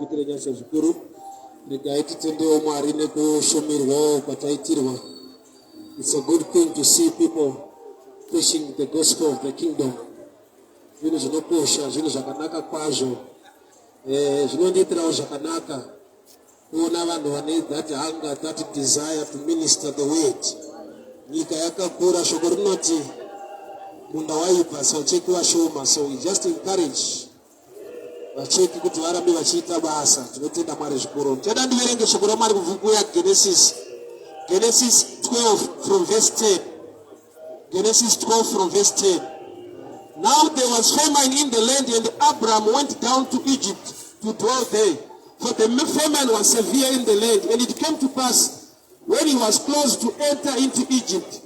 Vakuitire nyasha zvikuru. Regai titendewo Mwari nekushumirwawo kwataitirwa. It's a good thing to see people preaching the gospel of the kingdom. Zvinhu zvinokosha, zvinhu zvakanaka kwazvo. Eh, zvinondiitirawo zvakanaka kuona vanhu vane that hunger, that desire to minister the word. Nyika yakakura, shoko rinoti munda waibva vacheki vashoma, so we just encourage vacheki kuti varambe vachiita basa. Tinotenda Mwari zvikuru. Ndichada ndiverenge shoko raMwari kubva kuyaGenesis, Genesis 12 from verse 10. Genesis 12 from verse 10. Now there was famine in the land, and Abram went down to Egypt to dwell there. For the famine was severe in the land. And it came to pass, when he was close to enter into Egypt,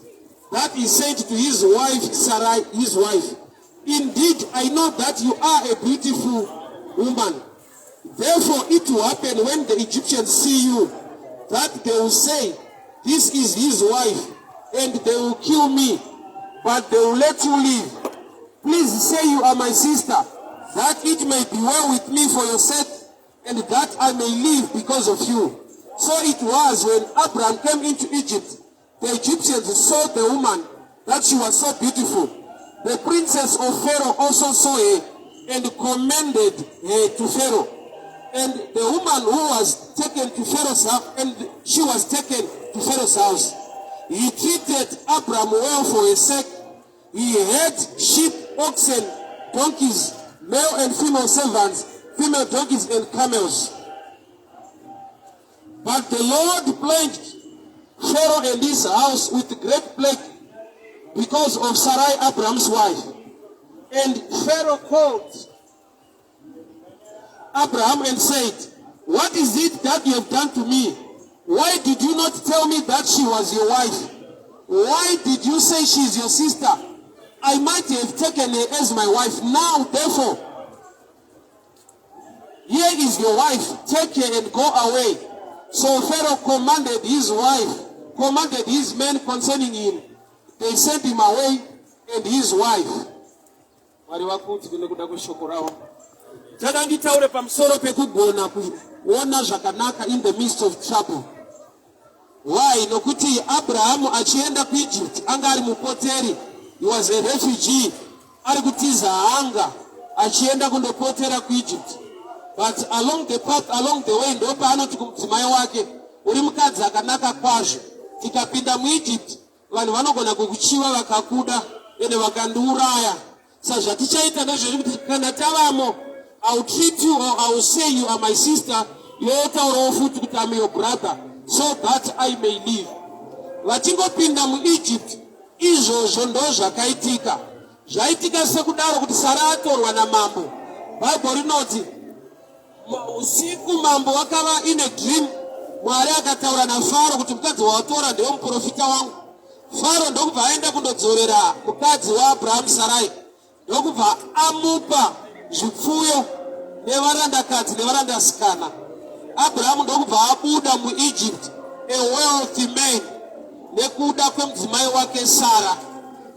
that he said to his wife Sarai, his wife, "Indeed, I know that you are a beautiful woman. Therefore, it will happen when the Egyptians see you, that they will say, 'This is his wife,' and they will kill me, but they will let you live. Please say you are my sister, that it may be well with me for your sake, and that I may live because of you." So it was when Abraham came into Egypt, the Egyptians saw the woman, that she was so beautiful. The princess of Pharaoh also saw her and commended her to Pharaoh. And the woman who was taken to Pharaoh's house, and she was taken to Pharaoh's house. He treated Abraham well for his sake. He had sheep, oxen, donkeys, male and female servants, female donkeys and camels. But the Lord plagued Pharaoh and his house with great plague because of Sarai, Abraham's wife. And Pharaoh called Abraham and said, "What is it that you have done to me? Why did you not tell me that she was your wife? Why did you say she is your sister? I might have taken her as my wife. Now, therefore, here is your wife. Take her and go away." So Pharaoh commanded his wife, commanded his men concerning him. They sent him away and his wife. Mwari vakudzwe nekuda kweshoko ravo. Tada nditaure pamusoro pekugona kuona zvakanaka in the midst of trouble. Why? Nokuti Abrahamu achienda kuEgypt anga ari mupoteri. He was a refugee, ari kutiza hunger, achienda kundopotera kuEgypt. But along the path, along the way, ndopaanoti kumudzimai wake, "Uri mukadzi akanaka kwazvo. Tikapinda muEgypt, vanhu vanogona kukuchiva vakakuda ende vakandiuraya. Sazvatichaita ndezvekuti kana tavamo, I will treat you or I will say you are my sister, yotaurawo futi kuti am your brother, so that I may live." Vachingopinda muEgypt, izvozvo ndo zvakaitika. Zvaitika sekudaro kuti Sara atorwa namambo. Bhaibheri rinoti usiku mambo wakava in a dream. Mwari akataura naFaro kuti mukadzi wawatora ndewe muprofita wangu. Faro ndokubva aenda kundodzorera mukadzi waAbrahamu Sarai, ndokubva amupa zvipfuyo nevarandakadzi nevarandasikana. Abrahamu ndokubva abuda muEgypt a wealthy man nekuda kwemudzimai wake Sara.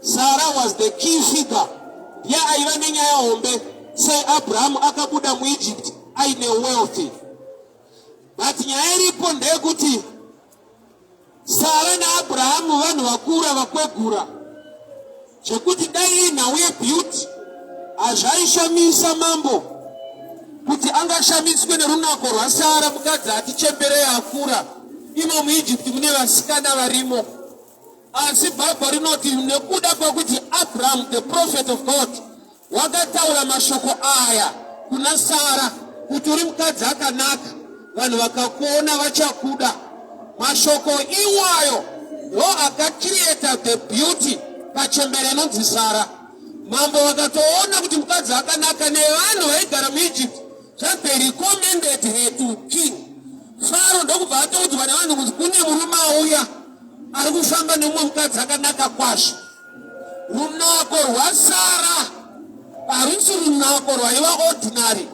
Sara was the key figure, ndiye aiva nenyaya hombe sei Abrahamu akabuda muEgypt aine wealthy. But nyaya iripo ndeyekuti Sara naAbrahamu vanhu vakura, vakwegura, zvekuti dai inhau yebeauty, hazvaishamisa mambo kuti angashamiswe nerunako rwaSara, mukadzi ati chemberei, akura. Imo muEgypt mune vasikana varimo. Asi Bhaibheri rinoti nekuda kwekuti Abraham, the prophet of God, wakataura mashoko aya kuna Sara kuti uri mukadzi akanaka, vanhu vakakuona vachakuda, mashoko iwayo ndo akacreata the beauty pachembere inonzi Sara. Mambo vakatoona kuti mukadzi akanaka, nevanhu vaigara muEgypt, that they recommended her to King Faro. Ndokubva atoudzwa nevanhu kuti kune murume auya ari kufamba nemumwe mukadzi akanaka kwazvo. Runako rwaSara harusi runako rwaiva ordinary,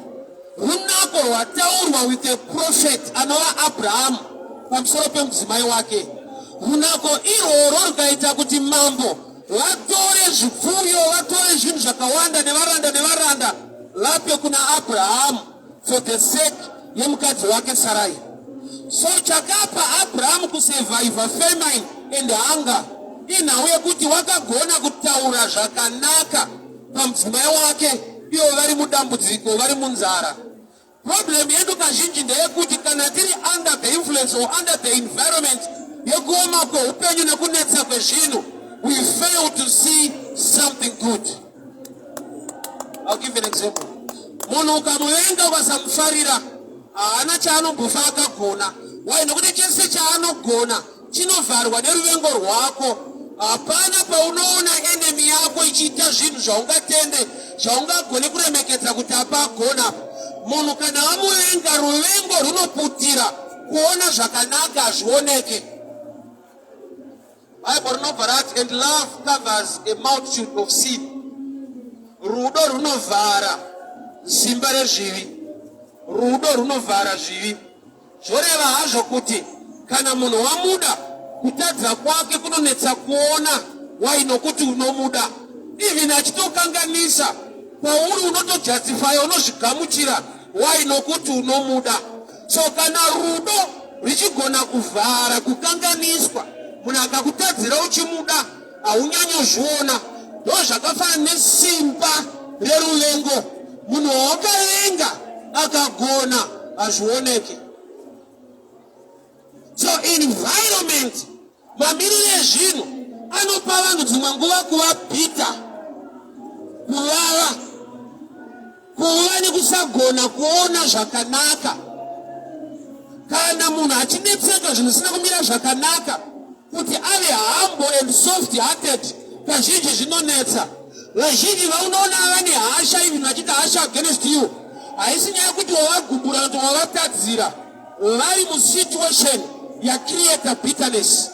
runako rwataurwa with a prophet anova Abrahamu pamusoro pemudzimai wake. Runako irworwo rukaita kuti mambo vatore zvipfuyo, vatore zvinhu zvakawanda nevaranda nevaranda, vape kuna Abrahamu for the sake yemukadzi wake Sarai. So chakapa Abrahamu kusurvivha famine and hunger inhau yekuti wakagona kutaura zvakanaka pamudzimai wake ivo vari mudambudziko, vari munzara. Problem yedu kazhinji ndeyekuti kana tiri under the influence or under the environment yekuoma kweupenyu nekunetsa kwezvinhu, we fail to see something good. I'll give you an example. Munhu ukamuvenga, ukasamufarira, haana chaanombofa akagona. Why? Nokuti chese chaanogona chinovharwa neruvengo rwako. Hapana paunoona enemy yako ichiita zvinhu zvaungatende, zvaungagone kuremekedza kuti apagona. Munhu kana amuvenga, ruvengo runoputira kuona zvakanaka, hazvioneke. Bible rinobva rati, "And love covers a multitude of sin." Rudo runovhara simba rezvivi, rudo runovhara zvivi. Zvoreva hazvo kuti kana munhu wamuda, kutadza kwake kunonetsa kuona. Why? Nokuti unomuda. Even achitokanganisa kwauri, unotojustifya, unozvigamuchira. Why? Nokuti unomuda. So kana rudo richigona kuvhara kukanganiswa, munhu akakutadzira uchimuda, haunyanyozviona. Ndo zvakafanana nesimba reruvengo. Munhu wawakavenga akagona, hazvioneke. So environment, mamiriro ezvinhu anopa vanhu dzimwe nguva kuva bitter, kuvava, kuva nekusagona kuona zvakanaka. Kana munhu achinetseka, zvinhu zvisina kumira zvakanaka, kuti ave humble and soft hearted kazhinji zvinonetsa. Vazhinji vaunoona vane hasha, even vachiita hasha against you, haisi nyaya yekuti wavagumbura, kuti wavatadzira. Vari musituation yacreata bitterness.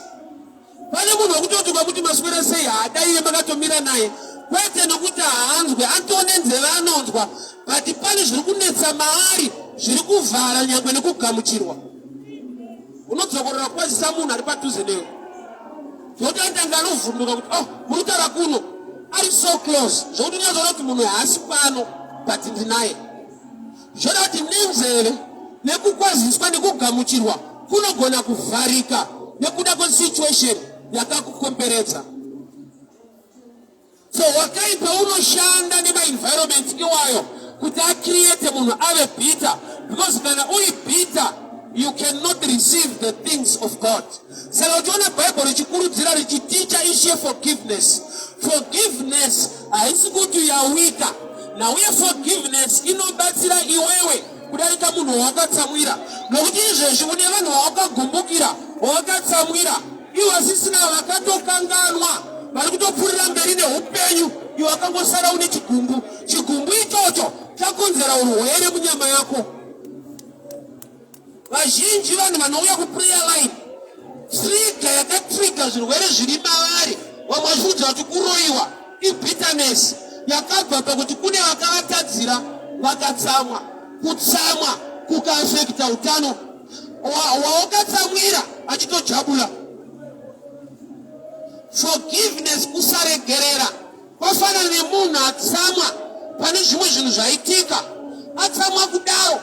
Pane munhu wekutoti kwakuti, "Maswera sei?" haadaive makatomira naye, kwete nokuti haanzwe, atone nzeve, anonzwa, but pane zviri kunetsa maari zviri kuvhara nyangwe nekugamuchirwa. Unodzokorora kukwazisa munhu ari padhuze newe, zvokuti anotanga anovhunduka kuti, "Oh, muri kutaura kuno?" Ari so close zvokuti unyatsoona kuti munhu haasi pano, but ndinaye. Zvoda kuti nenzeve nekukwaziswa nekugamuchirwa kunogona kuvharika nekuda kwesituation yakakukomberedza. So wakaipa unoshanda nemaenvironment iwayo kuti acreate munhu ave bitter, because kana uri bitter, you cannot receive the things of God. Saka uchiona Bhaibheri richikurudzira, richiticha issue forgiveness, forgiveness haisi kuti yawika nauye. Forgiveness inobatsira iwewe kudarika munhu wawakatsamwira, nokuti izvezvi une vanhu vawakagumbukira, wawakatsamwira, ivo vasisina, vakatokanganwa, vari kutopfuurira mberi neupenyu. Iwe wakangosara une chigumbu. Chigumbu ichocho chakonzera urwere munyama yako. Vazhinji vanhu vanouya kuprayer line, trigger yakatrigger zvirwere zviri mavari, vamwe vachiudza kuti kuroyiwa, ibitterness yakabva pakuti kune vakavatadzira, vakatsamwa. Kutsamwa kukaafecta utano. Wawakatsamwira achitojabula. Forgiveness, kusaregerera, kwafanana nemunhu atsamwa pane zvimwe zvinhu zvaitika. Atsamwa kudaro,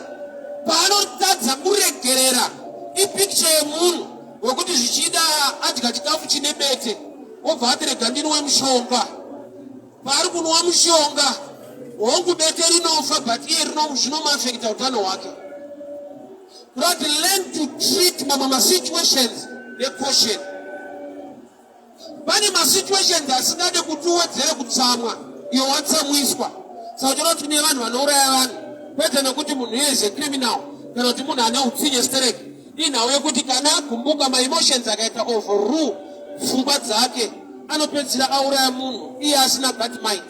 paanotadza kuregerera, ipicture yemunhu wekuti zvichida adya chikafu chine bete, obva ati, "Rega ndinwe mushonga." Paari kunwa mushonga, hongu bete rinofa, but iye zvinomuafecta utano hwake. Kurati learn to treat mamwe masituations necaution. Pane masituations asingade kuti uwedzere kutsamwa iwe watsamwiswa. Saka uchiona kuti kune vanhu vanouraya vanhu, kwete nekuti munhu iye is a criminal kana kuti munhu ane utsinye stereki. Inhau yekuti kana agumbuka, maemotions akaita overrule pfungwa dzake, anopedzisira auraya munhu iye asina that mind.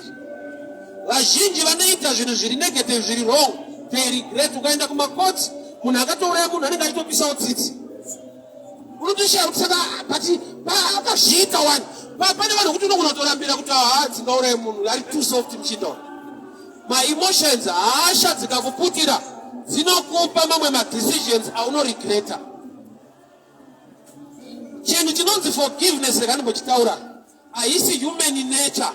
Vazhinji vanoita zvinhu zviri negative, zviri wrong, they regret. Ukaenda kumacourts, munhu akatouraya munhu anenge achitopisawo tsitsi. Unotoshaya kuti saka, but akazviita wani. Pane vanhu kuti unogona kutorambira kuti ha, dzingauraye munhu, ari too soft muchinda. Maemotions, hasha dzikakuputira, dzinokupa mamwe madecisions aunoregreta. Chinhu chinonzi forgiveness, rega ndimbochitaura, haisi human nature.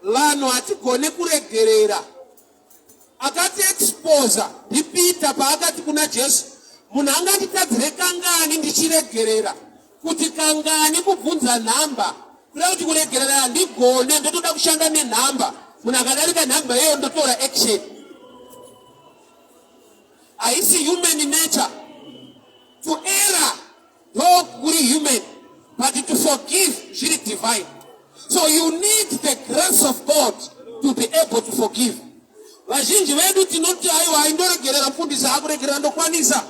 Vanhu hatigone kuregerera. Akati exposa ndiPeter paakati kuna Jesu, munhu anganditadzire kangani ndichiregerera? Kuti kangani kubvunza nhamba. Kuda kuti kuregerera handigone, ndotoda kushanda nenhamba. Munhu akadarika nhamba iyoyo ndotora action. Haisi human nature to error. Though kuri human, but to forgive zviri divine. So you need the grace of God to be able to forgive. Vazhinji vedu tinoti aiwa aindoregerera mfundisi akuregerera ndokwanisa.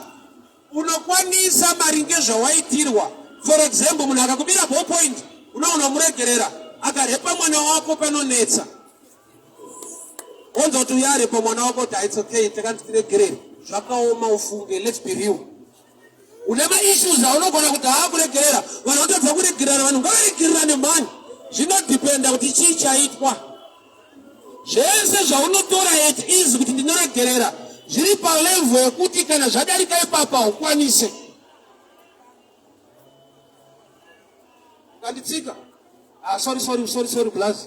Unokwanisa maringe zvawaitirwa. For example, munhu akakubira ballpoint unoona muregerera, akarepa mwana wako panonetsa. Onza kuti uyarepa mwana wako kuti it's okay, takanzi tiregerere. Zvakaoma ufunge, let's be real. Une maissues aunogona kuti haakuregerera. Vanhu vanotadza kuregererana, vanhu ngavaregererane mhani. Zvinodhipenda kuti chii chaitwa. Zvese zvaunotora it is kuti ndinoregerera zviri palevel yekuti kana zvadarika ipapa haukwanise. Ukanditsika, ah, sorry, sorry, sorry, sorry, blaz.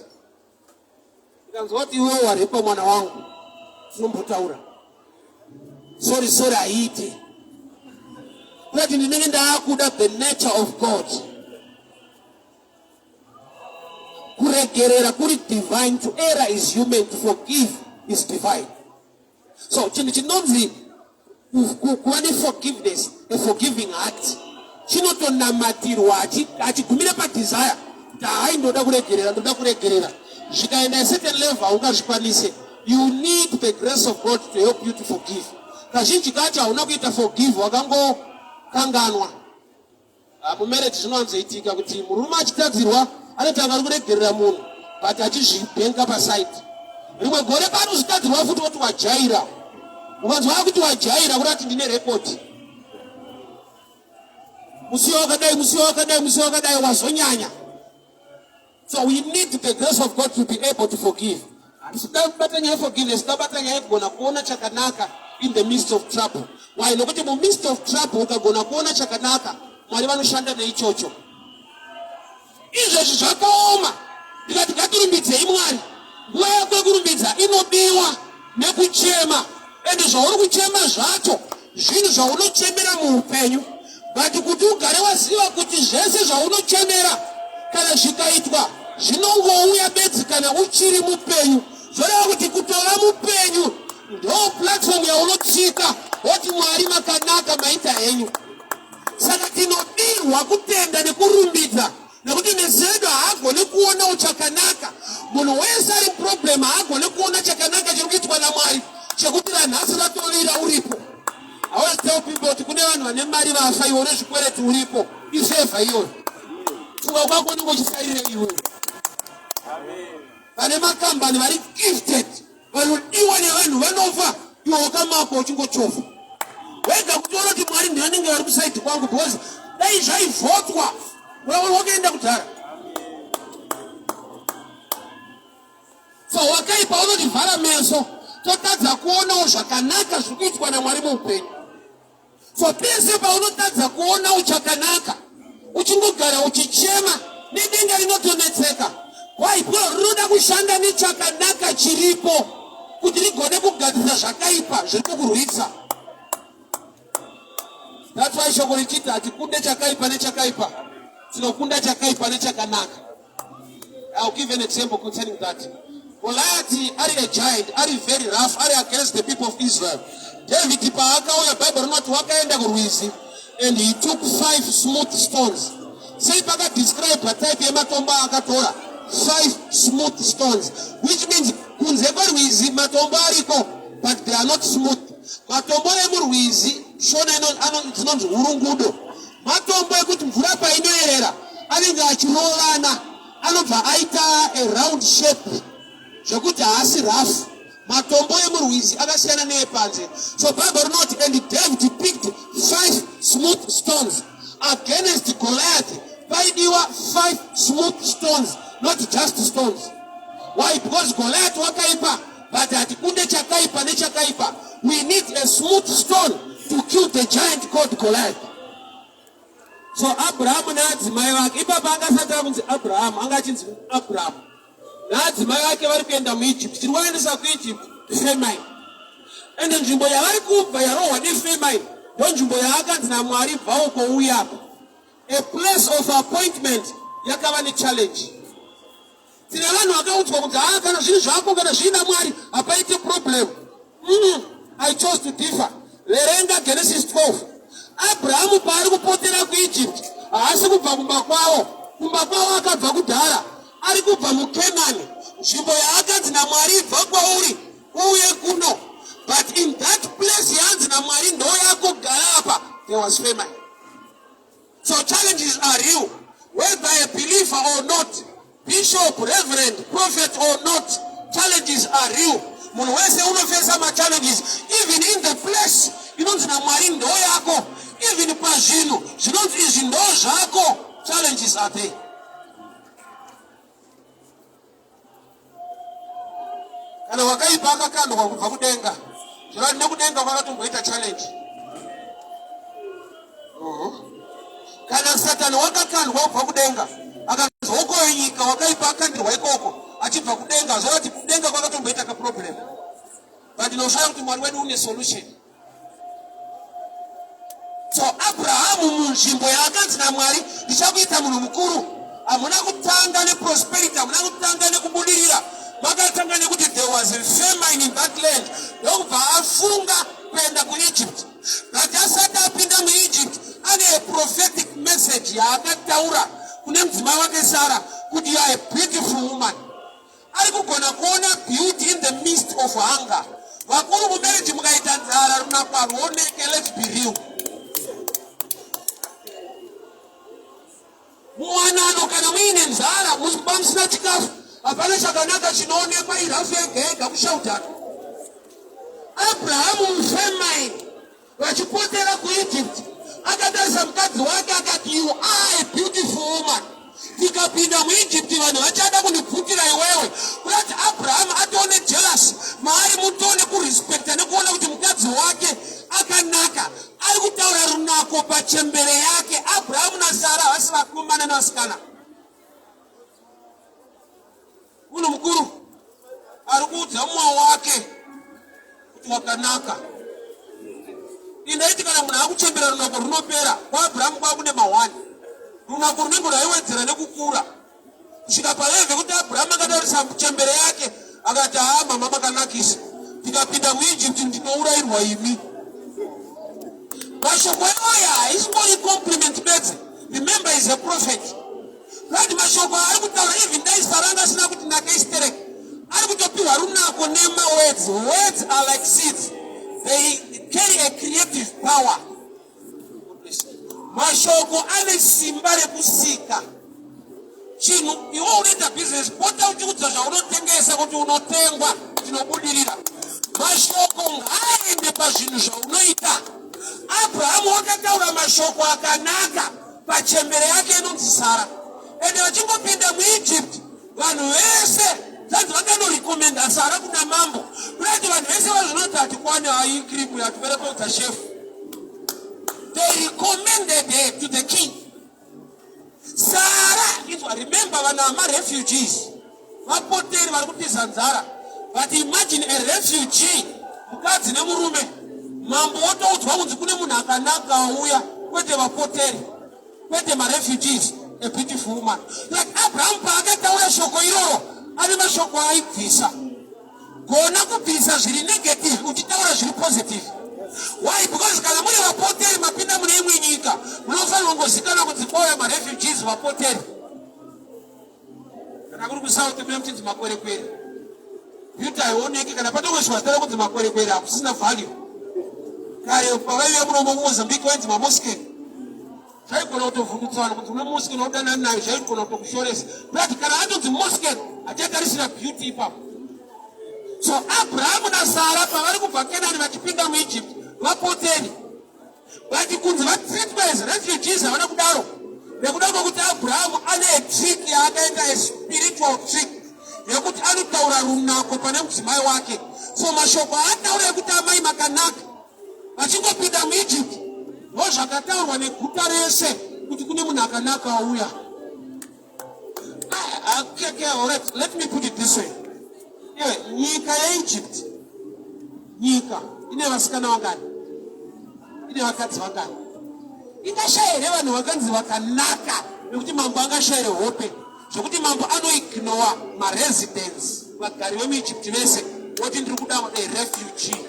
Ndikanzwa kuti iwe warepa mwana wangu, tinombotaura. Sorry, sorry haiiti. Kuti ndinenge ndaakuda the nature of God. Kuregerera kuri divine, to error is human, to forgive is divine. So chinhu chinonzi kuva neforgiveness, a forgiving heart, chinotonamatirwa, hachigumire padesire kuti hai ndoda kuregerera, ndoda kuregerera. Zvikaenda a certain level haungazvikwanise. You need the grace of God to help you to forgive. Kazhinji kacho hauna kuita forgive, wakangokanganwa. Mumarriage zvinowanzoitika kuti murume achitadzirwa anotanga ari kuregerera munhu but achizvibhenga paside. Rimwe gore paanozvitadzirwa futi woti wajaira. Ukanzwa kuti wajaira kurati ndine rekodi. Musiwo wakadai, musiwo wakadai, musiwo wakadai, wazonyanya. So we need the grace of God to be able to forgive. Handisida kubata nyaya yeforgiveness, ndabata nyaya yekugona kuona chakanaka in the midst of trouble. Why? Nokuti mumidst of trouble ukagona kuona chakanaka, Mwari vanoshanda neichocho. Izvezvi zvakaoma, ndikati ngatirumbidzei Mwari. Nguva yako yekurumbidza inobiwa nekuchema, ende zvauri kuchema zvacho zvinhu zvaunochemera muupenyu, but kuti ugare waziva kuti zvese zvaunochemera kana zvikaitwa zvinongouya bedzi kana uchiri mupenyu. Zvoreva kuti kutova mupenyu ndo platform yaunotsika woti Mwari makanaka, maita henyu. Saka tinodirwa kutenda nekurumbidza, nekuti meso edu haagoni kuonawo chakanaka. Munhu wese ari problem haagoni kuona chakanaka chiri kuitwa naMwari, chekuti ranhasi ratovira uripo. I always tell people kuti kune vanhu vane mari vafa, iwe une zvikwereti uripo. Ifevha iyoyo. Funga kwako unenge uchifarire iwe. Vane makambani vari gifted, vanodiwa nevanhu vanofa, iwe wakamako uchingochovha wega kuti uone kuti Mwari ndivanenge vari kusaidi kwangu, because dai zvaivhotwa wakaenda kudhara. So wakaipa unotivhara meso, totadza kuonawo zvakanaka zviri kuitwa naMwari muupenyu. So pese paunotadza kuona uchakanaka, uchingogara uchichema, nedenga rinotonetseka. Why? Because rinoda kushanda nechakanaka chiripo kuti rigone kugadzirisa zvakaipa zviri kukurwisa. That's why shoko richiti hatikunde chakaipa nechakaipa, tinokunda chakaipa nechakanaka. I'll give an example concerning that. Goliath ari a giant, ari very rough, ari against the people of Israel. David paakauya, Bible rinoti wakaenda kurwizi and he took 5 smooth stones. Sei pakadescribe type yematombo aakatora? 5 smooth stones, which means kunze kwerwizi matombo ariko but they are not smooth. Matombo emurwizi shona dzinonzi hurungudo, matombo ekuti mvura painoerera anenge achirovana, anobva aita a round shape zvekuti haasi rough. Matombo emurwizi akasiyana neepanze. So Bible rinoti and David picked 5 smooth stones against Goliath. Paidiwa 5 smooth stones, not just stones. Why? Because Goliath wakaipa, but hatikunde chakaipa nechakaipa. We need a smooth stone to kill the giant called Goliath. So Abrahamu naadzimai vake, ipapa angasati akunzi Abrahamu, anga achinzi Abrahamu naadzimai vake vari kuenda muEgypt. Chiri kuvaendesa kuEgypt famine. Ende nzvimbo yavari kubva yarohwa nefamine ndonzvimbo yaakanzi naMwari bva uko uya apa. A place of appointment yakava nechallenge. Tine vanhu vakaudzwa kunzi haa kana zviri zvako kana zviina Mwari hapaite problem. I chose to differ. Verenga Genesis 12. Abrahamu paari kupotera kuEgypt haasi kubva kumba kwavo. Kumba kwavo akabva kudhara. Ari kubva muKenani, nzvimbo yaakanzi naMwari ibva kwauri uuye kuno. But in that place yaanzi naMwari ndoyako gara apa, there was famine. So challenges are real, whether a believer or not, bishop, reverend, prophet or not, challenges are real. Munhu wese unofesa machallenges even in the place inonzi naMwari ndo yako, even pazvinhu zvinonzi izvi ndo zvako, challenges are there. Kana wakaipa akakandwa kubva kudenga, zvorati nekudenga kwakatomboita challenge. Kana Satani wakakandwa kubva kudenga akanzi hokoyo nyika, wakaipa akandirwa ikoko achibva kudenga, zvorati kudenga kwakatomboita kaproblem. But ndinoshaya kuti Mwari wedu une solution. So Abrahamu munzvimbo yaakanzi naMwari ndichakuita munhu mukuru, hamuna kutanga neprosperity, hamuna kutanga nekubudirira, makatanga nekuti there was a famine in that land, ndokubva afunga kuenda kuEgypt. But asati apinda muEgypt ane a prophetic message yaakataura kune mudzimai wake Sara kuti you are a beautiful woman. Ari kugona kuona beauty in the midst of hunger. Vakuru mumarriage mukaita nzara runako haruoneke, let's be real. Muwanano kana muine nzara mumba musina chikafu hapana chakanaka chinoonekwa, irafu yega yega kushaudhana. Abrahamu mufamine Vachipotera kuEgypt, akatarisa mukadzi wake akati, You are a beautiful woman. Tikapinda muEgypt vanhu vachada kundibvutira iwewe. Kurati Abraham atone jealous maari mutone kurespecta nekuona kuti mukadzi wake akanaka. Ari kutaura runako pachembere yake. Abraham naSara havasi vakomana nevasikana. Munhu mukuru ari kuudza mumwe wake kuti wakanaka. Indaiti kana munhu akuchembera runako runopera. KwaAbrahamu kwakune mahwani. Runako runenge rwaiwedzera nekukura kusvika palevhe kuti Abrahamu akatarisa chembere yake akati, haa mama makanakisa, tikapinda muEgypt ndinourayirwa imi. Mashoko iwaya haisingori compliment bedzi. Remember is a prophet. Right, mashoko aari kutaura even dai Sara anga asina kuti nake sterek, ari kutopiwa runako nema words. Words are like seeds, they carry a creative power. Mashoko ane simba rekusika chinhu. Iwe unoita business, pota uchiudza zvaunotengesa kuti unotengwa, tinobudirira. Mashoko ngaaende pazvinhu zvaunoita. Abrahamu wakataura mashoko akanaka pachembere yake inonzi Sara. Ende vachingopinda muEgypt, vanhu vese zvanzi vakanorekomenda Sara kuna mambo. Kurati vanhu vese vazvinoti hatikwane hayi kirimu yatiperekodza shefu. They recommended her to the king. Sara, inzwa, remember vanhu ava marefugees, vapoteri vari kutiza nzara. But imagine a refugee, mukadzi nemurume, mambo wotoudzwa kunzi kune munhu akanaka auya, kwete vapoteri, kwete marefugees, a beautiful woman. Like Abraham paakataura shoko iroro, ane mashoko aibvisa. Gona kubvisa zviri negative uchitaura zviri positive. Why? Because kana muri vapoteri mapinda mune imwe nyika, munofanirwa kungozikanwa kunzi kwauya marefugees, vapoteri. Kana kuri kuSouth mune muchinzi makwerekwere. Beauty haioneki kana patongoiswa zita rekunzi makwerekwere, hakusina value. Kare pavaiuya muno muMozambique vainzi maMosken. Zvaigona kutovhundutsa vanhu kunzi une Mosken waudanana nayo, zvaigona kutokushoresa. But kana atonzi Mosken hachatarisira beauty ipapo. So Abrahamu naSara pavari kubva Kenani vachipinda muEgypt vapoteri. But kunzi vatreatwe as refugees havana kudaro, nekuda kwekuti Abrahamu ane a trick yaakaita, a spiritual trick yekuti anotaura runako pane mudzimai wake. So mashoko aataura ekuti amai makanaka vachingopinda muEgypt, ndozvakataurwa neguta rese kuti kune munhu akanaka auya. Okay, all right. Let me put it this way. Iwe, nyika yeEgypt, nyika Ine vasikana vangani? Ine vakadzi vangani? Ingashaya here vanhu vakanzi vakanaka nekuti mambo angashayire hope zvekuti mambo anoignowa maresidents vagari vemuEgypt vese voti ndiri kuda a refugee.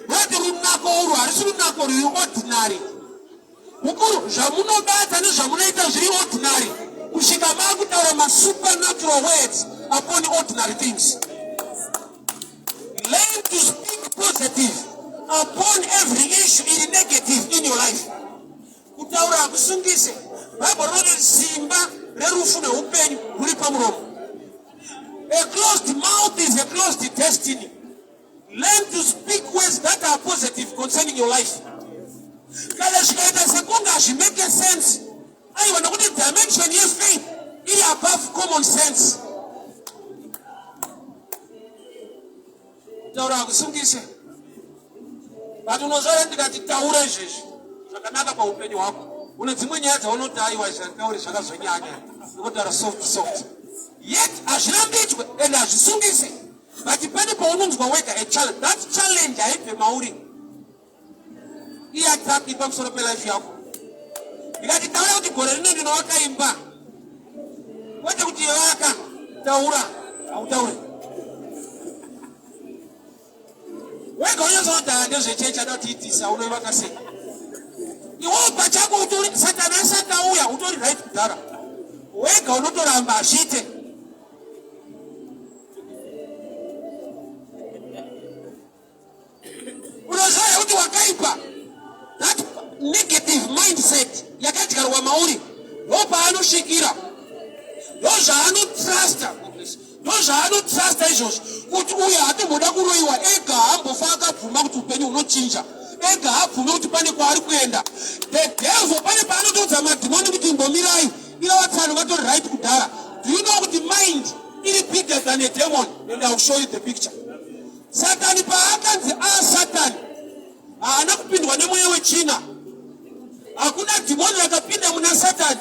Voti runako urwu harisi runako rwuri ordinary. Mukuru, zvamunobata nezvamunoita zviri ordinary kusvika makutaura masupernatural words upon ordinary things. Learn to speak positive upon every issue iri negative in your life. Kutaura hakusungise. Bible rinoti simba rerufu neupenyu ruri pamuromo. A closed mouth is a closed destiny. Learn to speak words that are positive concerning your life. Kana zvikaita sekunge hazvimake sense, aiwa, nokuti dimension yefaith iri above common sense. Taura hakusungise, but unozvara ndikati taura izvezvi zvakanaka paupenyu hwako. Une dzimwe nyaya dzaunoti aiwa izvi handitauri zvakazonyanya, ndinotaura soft soft, yet hazvirambidzwe and hazvisungise. But pane paunonzwa wega a challenge, that challenge haibve mauri, iattack pamusoro pelife yako. Ndikati taura kuti gore rino ndinovaka imba, kwete kuti vaka, taura, hautaure wega unyatsokuti ndezvechechi ada kutiitisa, unoivaka sei iwewo pachako? Utori Satani asati auya utori right kudhara, wega unotoramba hazviite. Unoziva kuti wakaipa, that negative mindset yakadyarwa mauri ndopaanosvikira, ndozvaanotrusta, ndozvaanotrusta izvozvo kuti uyo hatomboda kuroyiwa ega, haambofa akabvuma kuti upenyu hunochinja ega, haabvume kuti pane kwaari kuenda. The devil pane paanotoudza madhimoni kuti imbomirai, ivo vatsano vatori right kudhara. Do you know kuti mind iri bigger than a demon? And I will show you the picture. Satani paakanzi a Satani, haana kupindwa nemweya wechina. Hakuna dhimoni rakapinda muna Satani,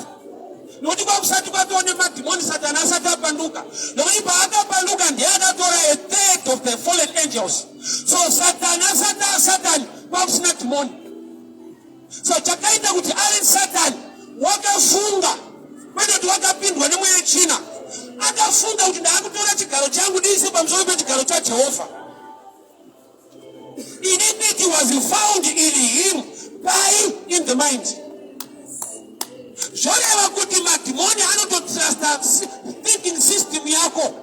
nokuti kwakusati kwatoo nemadhimoni Satani asati apanduka, nokuti paakapanduka ndiye akatora a third of the fallen angels. So Satani asati aSatani kwakusina dhimoni. So chakaita kuti ave Satani, wakafunga, kwete kuti wakapindwa nemweya wechina, akafunga kuti ndaakutora chigaro changu ndiise pamusoro pechigaro chaJehovha. Iniquity was found in him by in the mind. Zvoreva kuti madhimoni anototrusta thinking system yako.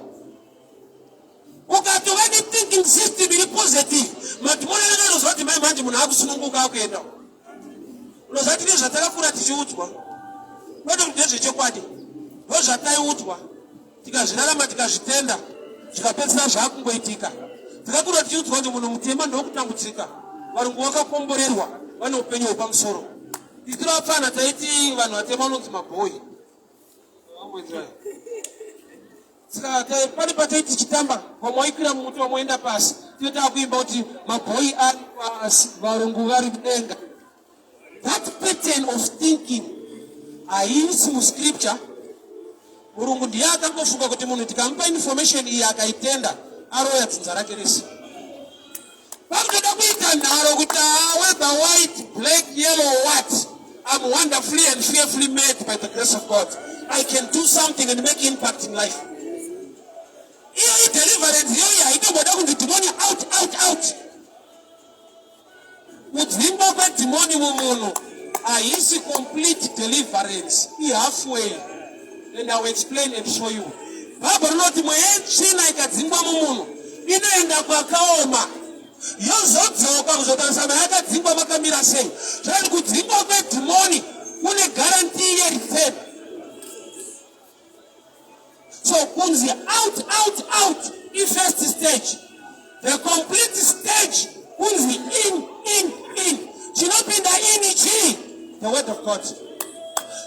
Ukatova nethinking system iri positive, madhimoni anenge anoziva kuti mai manje munhu akusununguka akuenda. Unoziva tine zvatakakura tichiudzwa, kwete kuti ndezvechokwadi, ndozvataiudzwa tikazvirarama tikazvitenda, zvikapedzisira zvakungoitika. Takakura tichiudzwa kuti munhu mutema ndokutambudzika, varungu vakakomborerwa, vane upenyu hwepamusoro. Tichiri vapfana taiti vanhu vatema vanonzi mabhoyi. Saka pane pataiti tichitamba, vamwe vaikwira mumuti, vamwe vaenda pasi, tinotanga kuimba kuti mabhoyi ari pasi, varungu vari mudenga. That pattern of thinking haisi muscripture. Murungu ndiye akangofunga kuti munhu tikamupa information iyi akaitenda, aroya dzinza rake rese. Pakutoda kuita nharo kuti whether white, black, yellow, what, I'm wonderfully and fearfully made by the grace of God. I can do something and make impact in life. Iyo ideliverance iyoyi, haitomboda kunzi dhimoni out, out, out. Kudzingwa kwedhimoni mumunhu haisi complete deliverance, ihalfway, and I will explain and show you. Bhaibheri rinoti mweya yetsvina ikadzingwa mumunhu inoenda kwakaoma, yozodzoka kuzotarisa mayakadzingwa makamira sei. Zvakati kudzingwa kwedhimoni kune guarantee yereturn. So kunzi out, out, out ifirst stage. The complete stage kunzi in, in, in. Chinopinda in chii? The word of God.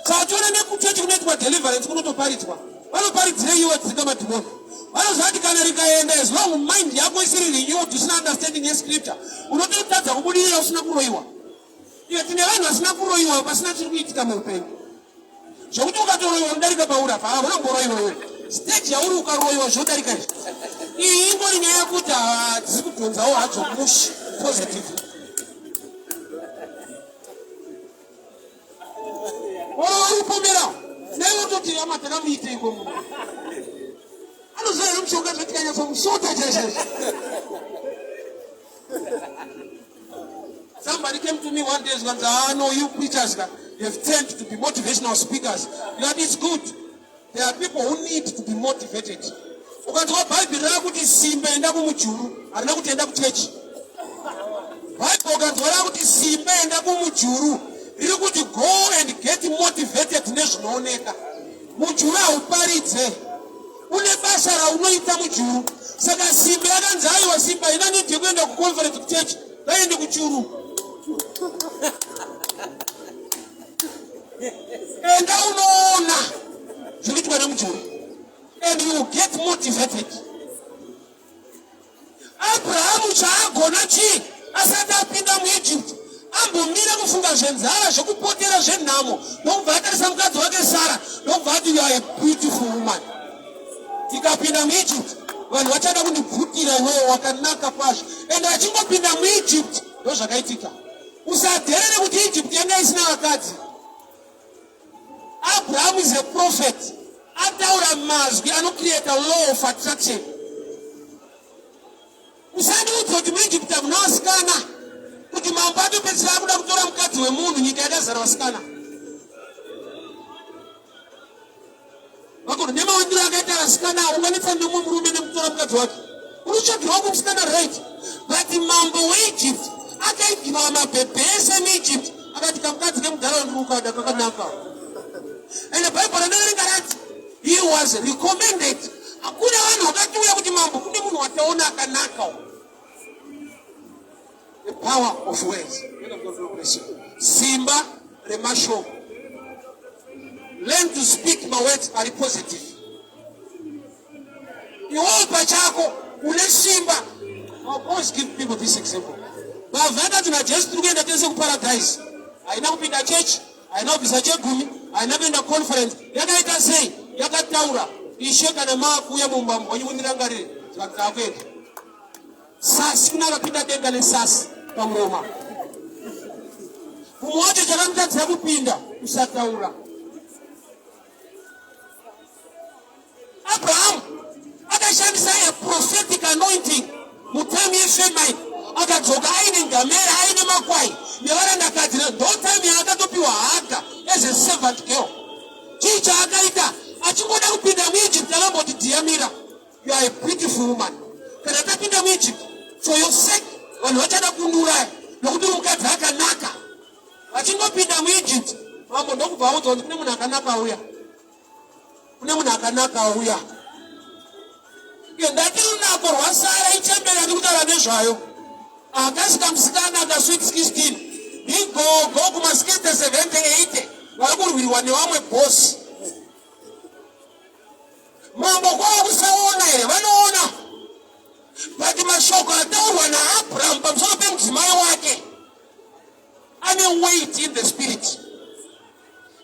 Saka tiona nekuchechi kunoitwa deliverance kunotoparidzwa. Vanoparidzirei iwe dzinga madhimoni? Vanoziva kuti kana rikaenda, as long mind yako isiri renewed, usina understanding yescripture, unototadza kubudirira usina kuroyiwa. Iwe, tine vanhu vasina kuroyiwa pasina chiri kuitika muupenyu, zvokuti ukatoroyiwa unodarika pauri apa. Hauna kumboroyiwa iwe. Stage yauri ukaroyiwa zvodarika izvi. Iyi ingori nyaya yekuti hadzisi kudhonzawo hadzo mushi positive. Oro vari kupomera dai vototi ama takamuiteiko munhu anoziva here mushonga zvatikanyatsomusota chaizvo. Somebody came to me one day zvikanzi, ah no, you preachers ka, you have turned to be motivational speakers. Ndikati it's good. There are people who need to be motivated. Ukanzwa Bhaibheri rakuti simba enda kumujuru, harina kuti enda kuchechi. Bhaibheri ukanzwa rakuti simba enda kumujuru, riri kuti go and get motivated nezvinooneka. Mujuru hauparidze. Une basa raunoita mujuru. Saka simba yakanzi aiwa simba ina need yekuenda kuconference kuchechi, ngaende kuchuru. Enda unoona zvinoitwa nemujuru and you get motivated. Abrahamu chaagona chii asati apinda muEgypt? Ambomira kufunga zvenzara, zvekupotera, zvenhamo, ndokubva atarisa mukadzi wake Sara, ndokubva ati you are a beautiful woman. Tikapinda muEgypt vanhu vachada kundibvutira iwewe wakanaka kwazvo. And achingopinda muEgypt ndozvakaitika. Usadherere kuti Egypt yanga isina vakadzi. Abraham is a prophet. Ataura mazwi anocreata law of attraction. Usandiudza kuti muEgypt hamuna vasikana, kuti mambo atopedzisira akuda kutora mukadzi wemunhu, nyika yakazara vasikana. Vakuru nemawandiro akaita vasikana unganetsa nemumwe murume nekutora mukadzi wake. Unotsvagirwa kumusikana right. But mambo weEgypt akaigirwa mabhebhe ese muEgypt akati kamukadzi kemudhara ndiri kukada kakanaka. And the Bible rinoverenga rati he was recommended. Hakuna vanhu vakatiuya kuti mambo kune munhu wataona akanaka. The power of words. Simba remashoko. Learn to speak mawords ari positive. Iwewe pachako une simba. I'll always give people this example. Bavha akati naJesu tiri kuenda tese kuparadise. Haina kupinda chechi, haina kubvisa chegumi, haina kuenda conference. Yakaita sei? Yakataura, Ishe kana maakuuya mumba mwenyu mundirangarire. Zvikati takuenda. Sasi kune akapinda denga nesasi pamuromo. Mumwe wacho chakamutadzira kupinda kusataura. Abraham akashandisa a prophetic anointing mutime yefamine akadzoka aine ngamera aine makwai nevarandakadzi ndo time yaakatopiwa Haga as a servant girl. Chii chaakaita achingoda kupinda muEgypt akamboti dhiyamira You are a beautiful woman. Kana tapinda muEgypt, for your sake, vanhu vachada kundiuraya nokuti uri mukadzi akanaka. Vachingopinda muEgypt, mambo ndokubva audzwa kuti kune munhu akanaka auya. Kune munhu akanaka auya. Iyo ndati runako rwaSara ichembere yandiri kutaura nezvayo. Akasi kamusikana ka sweet 16 ndigogo kuma 60 70 80 vari kurwirwa nevamwe boss. Mambo kwava kusaona here? Vanoona. But mashoko ataurwa naAbraham pamusoro pemudzimai wake ane weight in the spirit.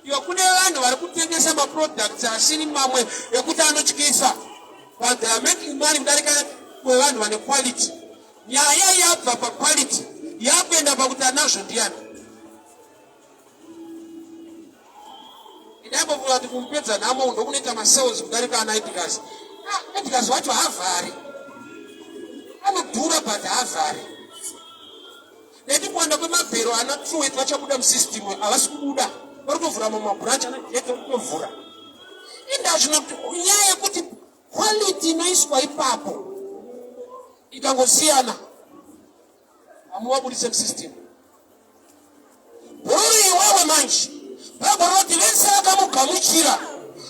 Iwe kune vanhu vari kutengesa maproducts asiri mamwe ekuti anotyisa but they are making money kudarika kwevanhu vane quality. Nyaya yabva paquality yakuenda pakuti anazvo ndiyani. Ndambofunga kuti kumupedza nhamo ndokunoita masales kudarika ana Edgars. Ah, Edgars wacho haavhari. Anodhura but haavhari. Nekuti kuwanda kwemabhero ana Truet vachabuda musystem havasi kubuda. Vari kutovhura mamwe mabranch ana Jet vari kutovhura. Indazvino nyaya yekuti quality inoiswa ipapo ikangosiyana hamuvabudise musystem. Bhururu iwewe manje, Bhaibheri rinoti vese vakamugamuchira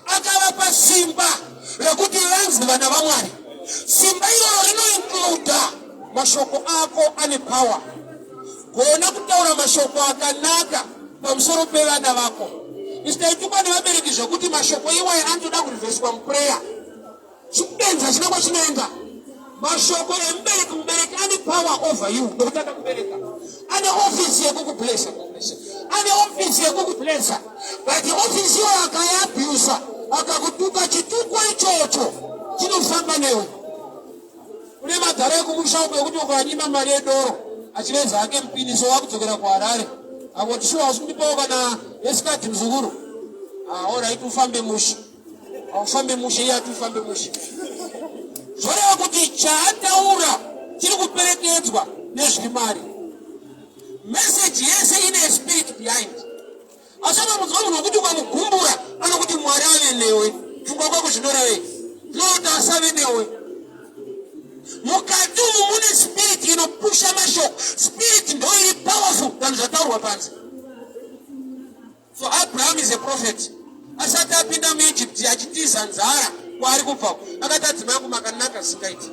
akavapa simba rekuti vanzi vana vaMwari. Simba iroro rinoincluda mashoko ako ane power. Gona kutaura mashoko akanaka pamusoro pevana vako. Isu taitukwa nevabereki zvekuti mashoko iwayo anotoda kurivheswa muprayer. Chibenzi hachina kwachinoenda. Mashoko emubereki, mubereki ane power over you nekuti akakubereka. Ane office yekukublessa. Ane office yekukublessa. But office iyoyo akaiabusa. Akakutuka chituko ichocho chinofamba newe. Kune madhara ekumusha uko ekuti ukanyima mari yedoro achiveza hake mupiniso wakudzokera kuHarare. Akoti shuwa hausi kundipawo kana yesikadhi muzukuru. Ah, alright ufambe mushe. Aufambe mushe iye ati ufambe mushe. Zvoreva kuti chaataura chiri kuperekedzwa nezviri mari. Message yese ine spirit behind. Asi unomunzwa munhu wekuti ukamugumbura anokuti Mwari ave newe. Pfungwa kwako zvinorevei? Zvinoti asave newe. Mukati umu mune spirit inopusha mashoko. Spirit ndo iri powerful than zvataurwa panze. So Abraham is a prophet. Asati apinda muEgypt achitiza nzara kwaari kubva, akati adzimai angu makanaka zvisingaiti.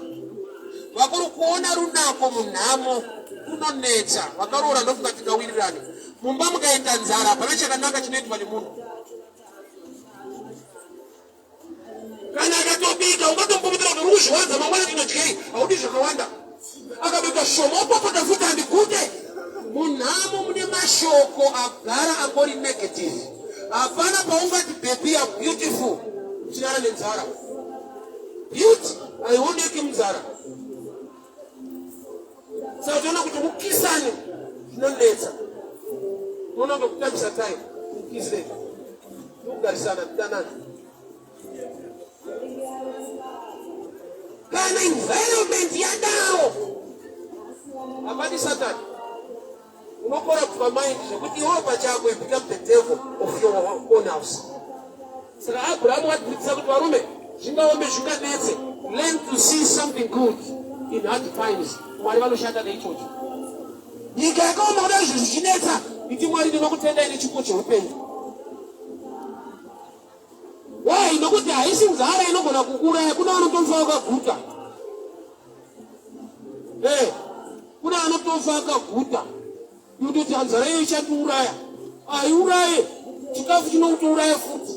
Vakuru kuona runako munhamo kunonetsa. Vakaroora ndofunga tingawirirane. Mumba mukaita nzara hapana chakanaka chinoitwa nemunhu. Kana akatobika ungatomukumbira kuti uri kuzviwanza mangwana tinodyei, haudi zvakawanda. Akabika shoma opopota futi handigute. Munhamo mune mashoko agara angori negative. Hapana paungati baby you are beautiful uchirara nenzara. Beauty haioneki munzara. Saka toona kuti mukisane zvinonetsa. Unoona kunge kutambisa time mukise kugarisana kudanana. Kana environment yadaro hapadi Satani unokora kuva mind zvekuti iwewe pachako you become the devil of your own house. Saka Abrahamu watidzidzisa kuti varume zvingaome zvinganetse, learn to see something good in hard times. Mwari vanoshanda neichocho. Nyika yakaoma kudai zvinhu zvichinetsa, iti Mwari ndinokutendai nechipo cheupenyu. Why? Nokuti haisi nzara inogona kukuuraya, kuna vanotofa vakaguta. Eh, kuna vanotofa akaguta. Kutoti nzara iyo ichandiuraya. Haiuraye, chikafu chinokutouraya futi.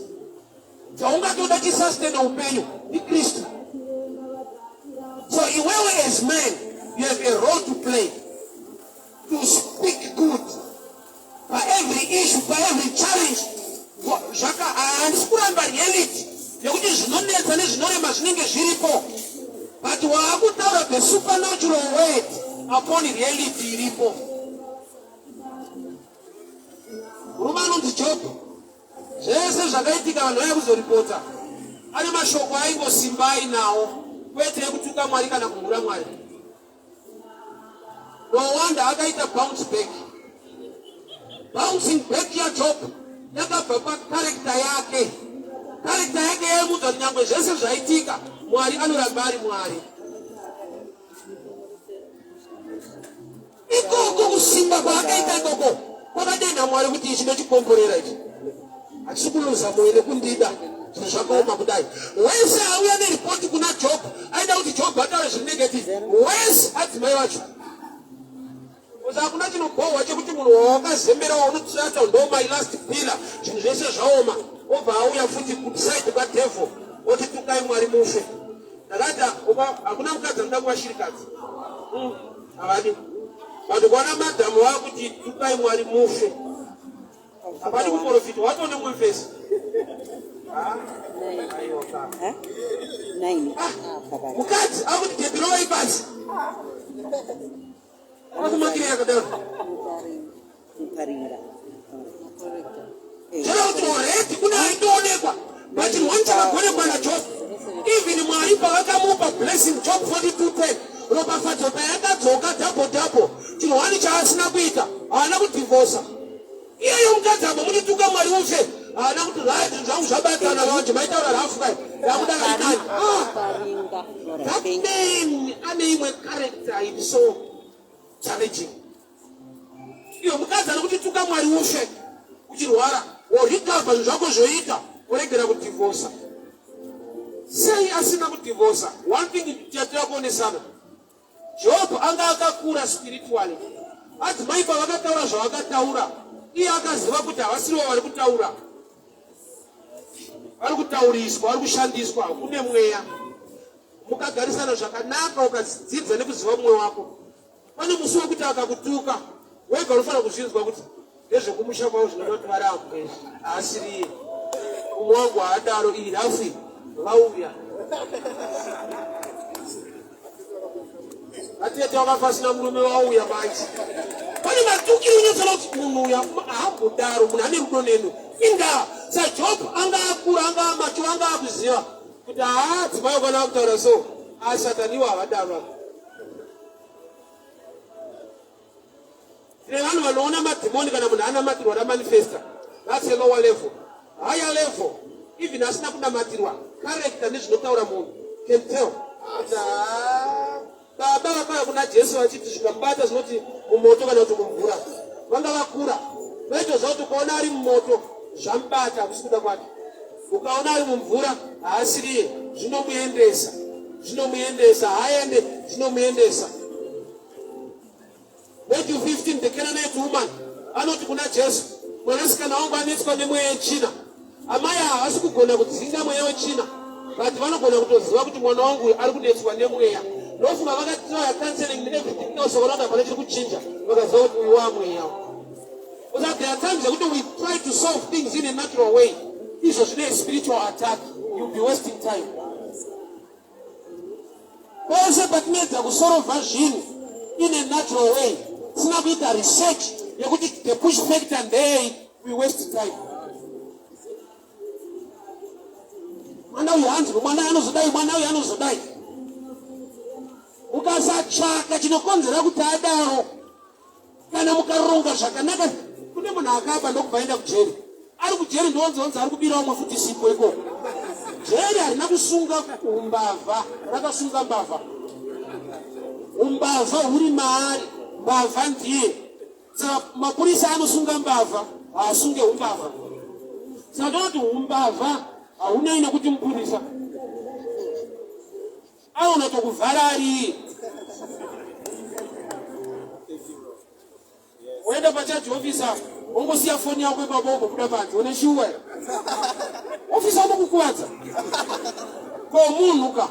Chaungatoda chisustain upenyu ndiKristu. So iwewe as man, you have a role to play to speak good pa every issue, pa every challenge. Zvaka handisi kuramba reality yekuti zvinonetsa nezvinorema zvinenge zviripo, but waakutaura the supernatural word upon reality iripo. Murume anonzi Job, zvese zvakaitika vanhu vaya kuzoripota, ane mashoko aingosimba ainawo, kwete ekutuka Mwari kana kumhura Mwari. No wonder akaita bounce back. Bouncing back yaJob yakabva pacharacter yake. Character yake yaimuudza kuti nyangwe zvese zvaitika, Mwari anoramba ari Mwari. Ikoko kusimba kwaakaita ikoko kwakadenha Mwari kuti ichi ndochikomborera ichi. Hachisi kuluza moyo nekundida zvinhu zvakaoma kudai. Wese auya neripoti kuna Job aida kuti Job ataure zviri negative. Wese adzimai vacho. Because hakuna chinobhohwa chekuti munhu wawakazembera waunotsatsa ndo my last pillar zvinhu zvese zvaoma obva auya futi kuside kwadevil oti tukai Mwari mufe. Ndakati hakuna mukadzi anoda kuva shirikadzi. Havadi. But kuona madhamu vakuti tukai Mwari mufe. Hapadi kuprofita watone mumwe mfesi. Mukadzi akuti debirovai pasi. Akumakirira yakadaro. Chero kuti already kune aitoonekwa but one chakagonekwa naJob even Mwari pavakamupa blessing Job 42:10 ropafadzo payakadzoka double double chinhu wani chaasina kuita haana kudhivhosa iyeyo mukadzi apo muchituka Mwari ufe haana kuti right zvinhu zvangu zvabatana vanje maitaura rafu kai ndakuda kainani that man ane imwe character iri so challenging iyo mukadzi ari kuti tuka Mwari ufe uchirwara worecover zvinhu zvako zvoita woregera kudhivhosa sei asina kudhivhosa one thing chatira kuonesana Job anga akakura spiritually. Adzimai pavakataura zvavakataura, iye akaziva kuti havasirivo vari kutaura, vari kutauriswa, vari kushandiswa. Kune mweya. Mukagarisana zvakanaka, ukadzidza nekuziva mumwe wako, pane musi wekuti akakutuka wega unofanira kuzvinzwa kuti ndezvekumusha kwavo zvinoda kuti varambwe, haasiriye. Umwe wangu haadaro, iri rafi vauya. Atete wakafa asina murume wauya manje. Pane matukiro unotsana kuti munhu uya haambodaro, munhu ane rudo nenu. Inga saJob anga akura, anga amacho, anga akuziva kuti haa dzimai ukana akutaura so, asataniwo havadaro. Tine vanhu vanoona madhimoni kana munhu anamatirwa ramanifesta. That's a lower level. Higher level, even asina kunamatirwa, character nezvinotaura munhu can tell. Baba vakauya kuna Jesu vachiti zvikamubata zvinoti mumoto kana kuti mumvura. Vanga vakura. Vaitoziva kuti ukaona ari mumoto zvamubata hakusi kuda kwake. Ukaona ari mumvura haasiriye zvinomuendesa. Zvinomuendesa haaende zvinomuendesa. Matthew 15, the Canaanite woman anoti kuna Jesu, mwanasikana wangu anetswa nemweya yetsvina. Amai havasi kugona kudzinga mweya wetsvina, but vanogona kutoziva kuti mwana wangu uyu ari kunetswa nemweya. Ndofunga vakatraya counseling and everything else, vakaona kuti hapana chiri kuchinja, vakaziva kuti uyu wamweya. Because there are times yekuti we try to solve things in a natural way, izvo zvine spiritual attack, you'll be wasting time. Pese patinoedza kusorovha zvinhu in a natural way tisina kuita research yekuti the push factor ndeyei, we waste time. Mwana uyu hanzi mwana anozodai, mwana uyu anozodai. Ukasatsvaka chinokonzera kuti adaro, kana mukaronga zvakanaka, kune munhu akaba ndokubva aenda kujeri, ari kujeri ndonzonzi ari kubira vamwe futi sipo ikoko. Jeri harina kusunga umbavha, rakasunga mbavha. Umbavha huri maari, mbavha ndiye. Saka mapurisa anosunga mbavha, haasunge umbavha. Saka tonoti umbavha haunei nekuti mupurisa aona tokuvhara ari woenda pacharge officer wongosiya foni yako ipapo wombobuda panze une shuwa ofisa unokukuvadza ko munhu ka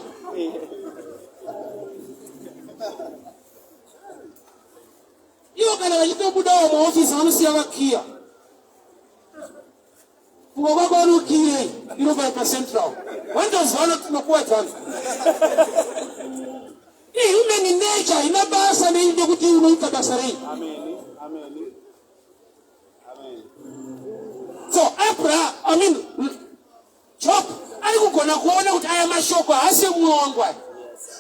ivo kana vachitobudawo muofisi vanosiya vakiya. Funga kwako vanokiyei iro pari pacentral vandoziva vanokuwadzana. Ihuman nature haina basa nei nekuti unoita basa rei. So Abraham, I mean Job ari kugona kuona kuti aya mashoko haasi emumwe wangu aya.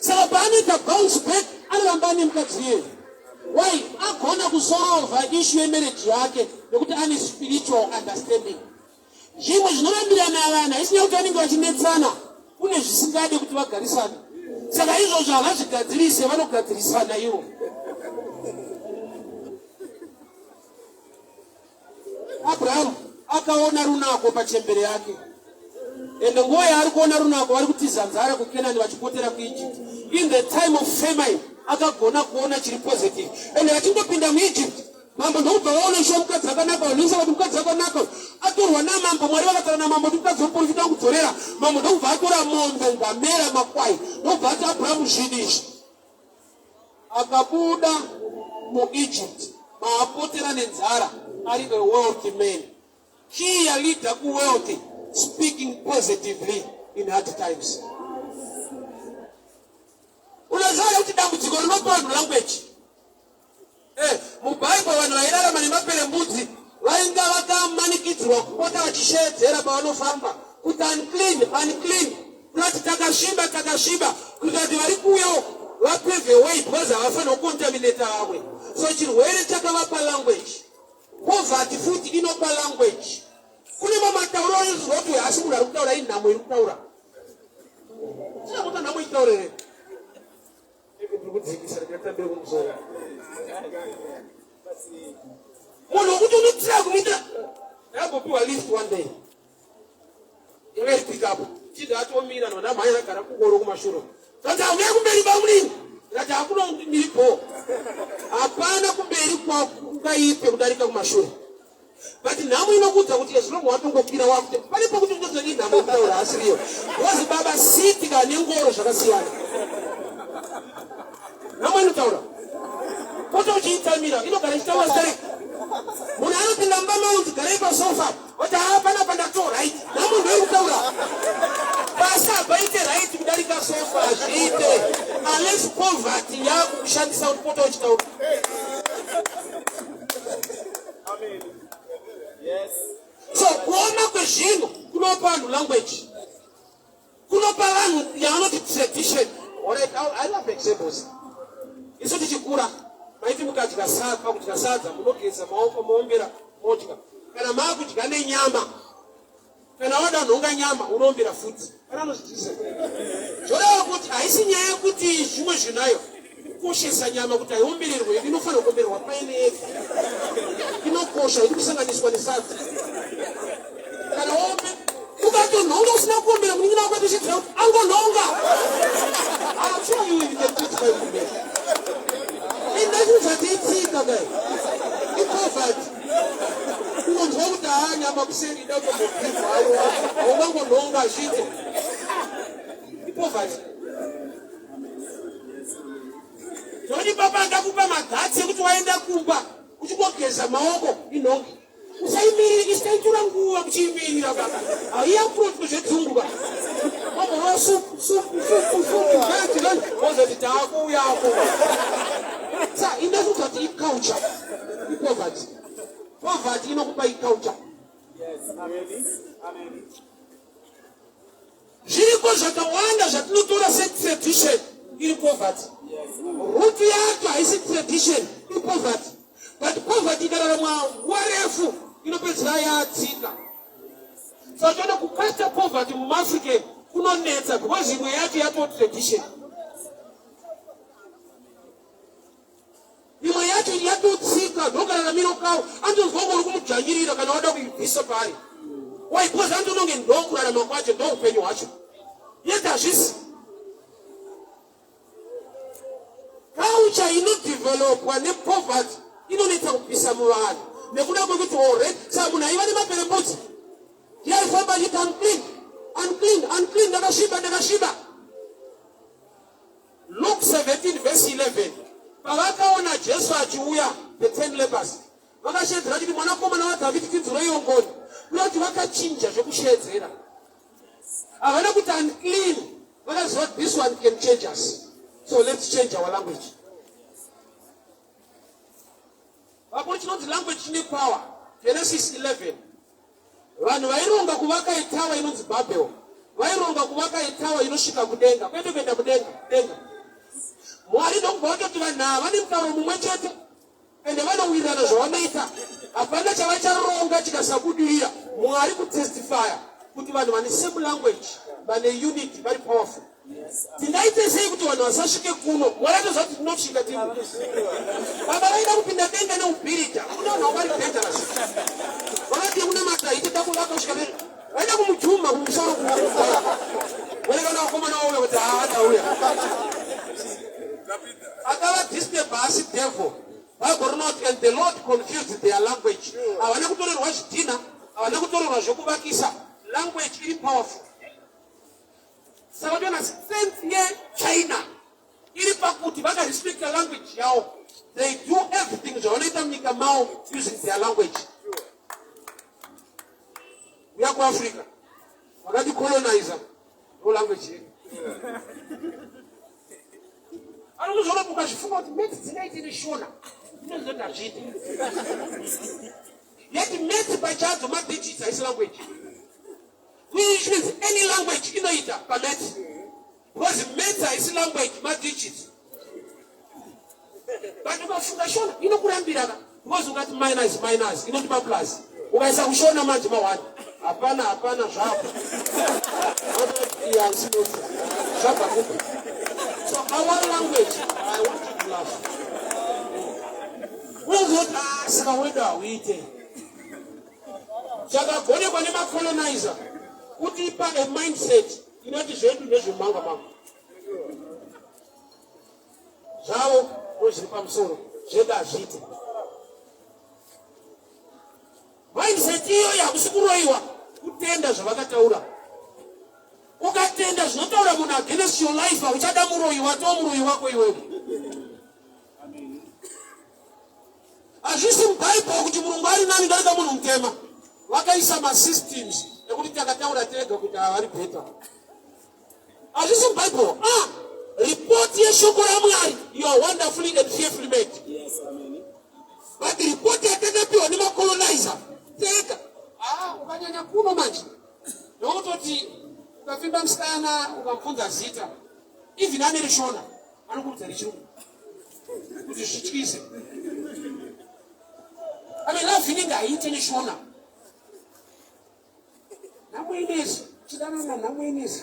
Saka paanoita bounce back anoramba ane mukadzi iyeye. Why? Agona kusolva issue yemarriage yake nekuti ane spiritual understanding. Zvimwe zvinorambirana vanhu haisi nyaya kuti vanenge vachinetsana, kune zvisingade kuti vagarisane. Saka izvozvo havazvigadzirise, vanogadzirisana ivo. Abrahamu akaona runako pachembere yake. Ende nguva yaari kuona runako vari kutiza nzara kuKenani vachipotera kuEgypt. In the time of famine akagona kuona chiri positive. Ende vachingopinda muEgypt, mambo ndokubva vaona shuwa mukadzi akanaka, vanhu vese vati mukadzi akanaka atorwa namambo. Mwari vakataura namambo kuti mukadzi wemuprofita wakudzorera. Mambo ndokubva atora mombe, ngamera, makwai, ndokubva ati Abrahamu zvinhu izvi Akabuda muEgypt maapotera nenzara ari a wealthy man. Key yaleader kuwealthy speaking positively in hard times. Unoziva kuti dambudziko rinopa vanhu language. Eh, muBible vanhu vairarama nemaperembudzi vainga vakamanikidzirwa kupota vachisheedzera pavanofamba kuti unclean, unclean, kunoti takasviba, takasviba, kuitira kuti vari kuuya uku vapave way because havafanirwa kucontaminata vamwe. So chirwere chakavapa language. Poverty futi inopa language. Kune mamwe matauro anozwa kuti haasi munhu ari kutaura, inhamo iri kutaura. Chinokuta nhamo itaurere. Munhu wekuti unotira kumuita ndakambopiwa list one day yanga iri pick up chida atomira nona mhanya ndagara kungoro kumashure zvanzi haunei kumberi bamunini ndikati hakuna ndiripo hapana kumberi kwakungaipe kudarika kumashure But nhamo inokuudza kuti as long watongokwira wakuti pane pekuti unototi inhamo yekutaura asiriyo. Wazi baba siti kana nengoro zvakasiyana. Nhamo inotaura. Pota uchiitsamira inogara ichitaura straight. Munhu anopinda mumba maunzi garai pasofa oti haa panapa ndato right. Nhamo ndoiri Hazviite unless poverty yakukushandisa kuti pota uchitaura. So kuoma kwezvinhu kunopa vanhu language. Kunopa vanhu yavanoti tradition. Alright, I love examples. Isu tichikura maiti mukadya sadza, pakudya sadza munogeza maoko moombera modya. Kana maakudya nenyama kana wada nhonga nyama unoombera futi. Kana anozvidzisa. Zvoreva kuti haisi nyaya yekuti zvimwe zvinayo kukoshesa nyama kuti haiombererwe inofanira kuombererwa paine yega. Inokosha iri kusanganiswa nesadza. Kana waombe ukatonhonga usina kuombera munin'ina wako atoshedzera kuti angonhonga. I'm sure you will get it by kumberi. Indachiudza itsika kai. Ipoverty. Unonzwa kuti haa nyama kuseri ida kutombopihwa aiwa haungangonhonga hazviite. Ipoverty. Zvekuti baba ndakupa magatsi ekuti waenda kumba uchingogeza maoko inhongi. Usaimirira, isaitora nguva kuchiimirira baba. Haiapproachwe zvedzungu baba. Wamborova supu, supu, supu, supu, veti, veti. Wozoti taakuuyako. Sa indazviudza kuti iculture, ipoverty. Poverty inokupa iculture. Yes, amen. Amen. Zviriko zvakawanda zvatinotora setradition iri poverty. Root yacho haisi tradition, ipoverty. But poverty ikararamwa nguva refu inopedzisira yatsika. Saka toda kukata poverty mumaAfrican kunonetsa because imwe yacho yatoo tradition. Imwe yacho yatotsika ndokararamiro kawo antonzwa kunge uri kumudzvanyirira kana wada kuibvisa paari. Why? Because antononge ndokurarama kwacho ndoupenyu hwacho. Yet hazvisi. Culture inodevelopwa nepoverty inonetsa kubvisa muvanhu nekuda kwekuti already saka munhu aiva nemaperembudzi ndiye aifamba achiti unclean unclean unclean ndakasviba ndakasviba. Luke 17 verse 11 pavakaona Jesu achiuya the 10 lepers vakasheedzera vachiti mwanakomana waDhavhidhi tinzwireiwo ngoni kuda kuti vakachinja zvekusheedzera havana kuti unclean vakaziva this one can change us so let's change our language Vakuru chinonzi language chine power. Genesis 11. Vanhu vaironga kuvaka itawa inonzi Babel. Vaironga kuvaka itawa inosvika kudenga, kwete kuenda kudenga, kudenga. Mwari ndokubva vatoti vanhu ava vane mutauro mumwe chete ende vanowirirana zvavanoita. Hapana chavacharonga chikasabudirira. Mwari kutestifya kuti vanhu vane same language, vane unity, vari powerful. Tingaite sei kuti vanhu vasasvike kuno? Mwari atoziva kuti tinosvika tiri. Baba vaida kupinda denga neubhirija. Kune vanhu vari dangerous. Vakati kunamata itoda kuvaka kusvika pe. Vaida kumujuma kumusoro kumusoro. Vaida vakomana vauya kuti haa tauya. Akava disturb asi devil. Bible rinoti and the Lord confused their language. Havana kutorerwa zvidhina, havana kutorerwa zvekuvakisa. Language iri powerful. Saka toona strength yeChina iri pakuti vakarespecta language yawo. They do everything zvavanoita munyika mavo using their language. Uya kuAfrica vakati colonizer no language yedu. Anozoona ukazvifunga kuti maths dzingaite neshona inozoti hazviite. Yet maths pachadzo madigits haisi language. Which means any language inoita pamaths. Because maths haisi language, madigits. But ukafunga shona inokurambira ka. Because ukati minus minus inotipa plus. Ukaisa kushona manje ma one. Hapana hapana zvapo. Iya haisi maths. Zvabva kupi? So our language, I want you to laugh. Unozoti ah saka wedu hauite. Chakagonekwa nemacolonizer kutipa a mindset inoti zvedu ndezvemumanga mangu zvavo ndozviri pamusoro zvedu hazviite. Mindset iyoyo hakusi kuroyiwa, kutenda zvavakataura. Ukatenda zvinotaura munhu against your life hauchada muroyi, watoo muroyi wako iwewe. Hazvisi muBible kuti murungu ari nani darika munhu mutema. Vakaisa masystems ekuti takataura tega kuti ava vari better. Hazvisi muBible. Ah! Report yeshoko raMwari, you are wonderfully and fearfully made. Yes, amen. But report yatakapiwa nemacolonizer tega, ah, ukanyanya kuno manje ndokutoti ukapfimba musikana ukamubvunza zita, even ane rishona anokuudza rechirungu kuti zvityise. I mean, love inenge haiite neshona. Nhamoinezi chidanana nhamoinezi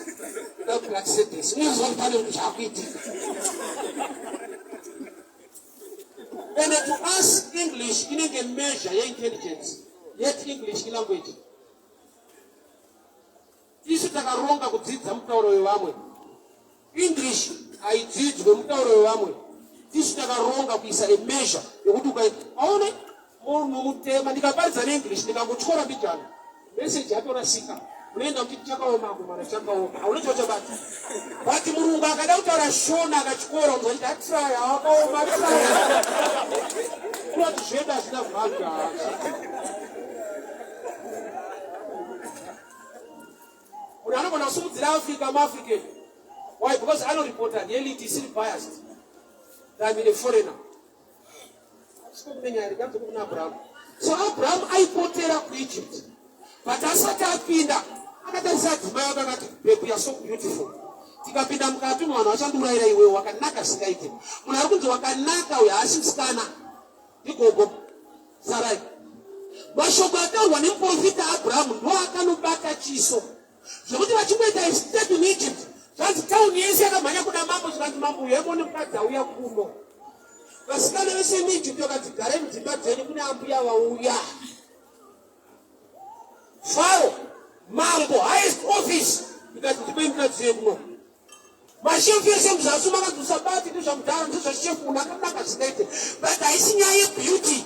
dakuratidze unoziva kuti pane zvakuitika. And to us English inenge measure yeintelligence, yet English ilanguage. Isu takaronga kudzidza mutauro wevamwe. English haidzidzwe mutauro wevamwe. Isu takaronga kuisa a measure yekuti ukaita aone munhu mutema, ndikaparidza neEnglish ndikangotyora mbijana, message yatorasika, unoenda kuti chakaoma kumana chakaoma, hauna chauchabata. But murungu akada kutaura Shona akatyora, unzwa chiti atraya akaoma atraya, unoti zvedu hazvina value. Munhu anogona kusimudzira Africa muAfrican. Why? Because anoripota reality isiri biased than a foreigner. Kuna Abraham. So Abraham aipotera kuEgypt, but asati apinda akatarisa adzimai wake akati, "Babe, you are so beautiful. Tikapinda mukati umu vanhu vachandiurayira iwewe, wakanaka zvingaite." Munhu ari kunzi wakanaka uyu haasi musikana, ndigogo Sarai. Mashoko ataurwa nemuprofita Abrahamu ndo akanobata chiso zvekuti vachingoita step in Egypt, zvanzi tauni yese yakamhanya kuna mambo, zvikanzi, "Mambo uyu aimone mukadzi auya kuno." Vasikana vese muEgypt vakanzi, "Garai mudzimba dzenyu, kune ambuya vauya." Faro, mambo, highest office, ikati, "Ndipei mukadzi yekuno." Mashefu ese muzasi makanzi, "Usabati, ndezvamudhara, ndezvashefu." Munhu akanaka zvingaite, but haisi nyaya yebeauty.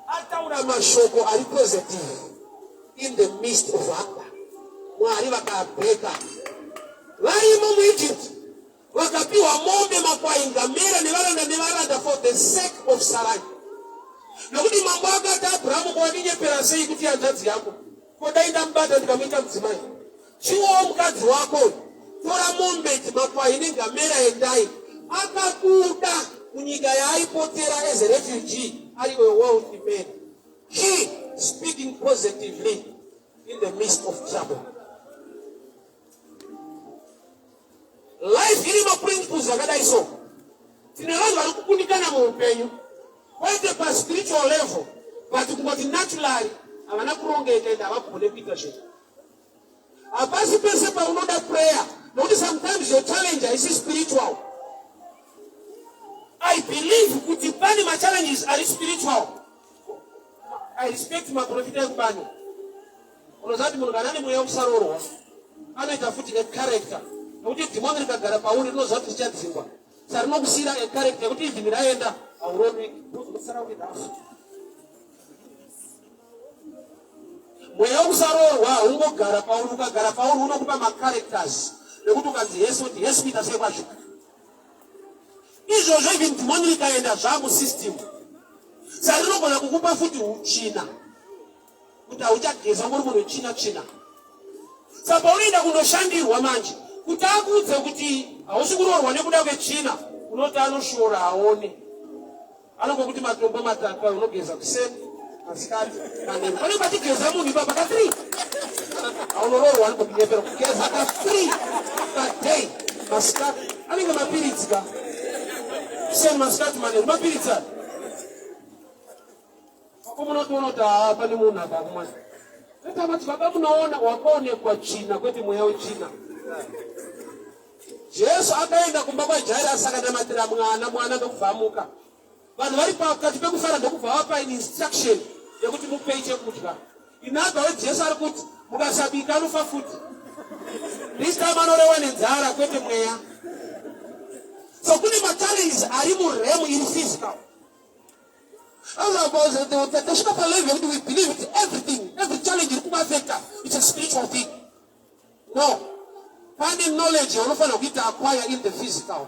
Ataura mashoko ari positive in the midst of hunger, Mwari vakabheka. Varimo muEgypt vakapiwa mombe, makwai, ngamera nevaranda nevaranda for the sake of Sarai, nokuti mambo akati, "Abrahamu, kuwandinyepera sei kuti hanzvadzi yako? Ko dai ndamubata ndikamuita mudzimai? Chiwowo mukadzi wako, tora mombe idzi, makwai nengamera, endai." Akabuda munyika yaaipotera as a refugee ari a wealthy man. He speaking positively in the midst of trouble. Life iri maprinciples akadai. So tine vanhu vari kukundikana muupenyu, kwete paspiritual level, but kungoti naturally havana kurongeka ende havagone kuita zvinhu. Hapasi pese paunoda prayer, nokuti sometimes your challenge haisi spiritual. I believe kuti pane machallenges ari spiritual. I respect maprofita ekubani. Unoziva kuti munhu kana ane mweya wekusarorwa anoita futi acharacter, nokuti dhimoni rikagara pauri rinoziva kuti richadzingwa, saka rinokusiyira acharacter yekuti even raenda hauronwi, uzosara uri rafu. Mweya wekusarorwa haungogara pauri. Ukagara pauri unokupa macharacters nekuti ukanzi yes, oti yes, kuita sei kwacho izvozvo. Even dhimoni rikaenda zvamusystem, saka rinogona kukupa futi utsvina, kuti hauchageza, ngori munhu tsvina tsvina. Saka paunoenda kundoshandirwa manje, kuti akuudze kuti hausi kuroorwa nekuda kwetsvina, unoti anoshora aone anongokuti matombo matatu ayo unogeza kuseni, masikati, manheru. Pane patigeza munhu ipapa ka3, haunoroorwa, anongokunyepera. Kugeza ka3 paday, masikati, anenge mapiritsi ka, kuseni, masikati, manheru, mapiritsi ayo. Ko munotoona kuti haa, pane munhu apa kumwe etamati baba, munoona wakaonekwa tsvina, kwete mweya wetsvina. Jesu akaenda kumba kwaJairasi, akanamatira mwana, mwana ndokubva amuka. Vanhu vari pakati pekufara ndokubva vapa instruction yekuti mupei chekudya. In other words, Jesu ari kuti mukasabika anofa futi. This time anorewa nenzara, kwete mweya. So kune machallenges ari murealm iri physical. Tasvika palevel yekuti we believe that everything, every challenge iri kumaffecta, it's a spiritual thing. No, pane knowledge yaunofanira kuita acquire in the physical.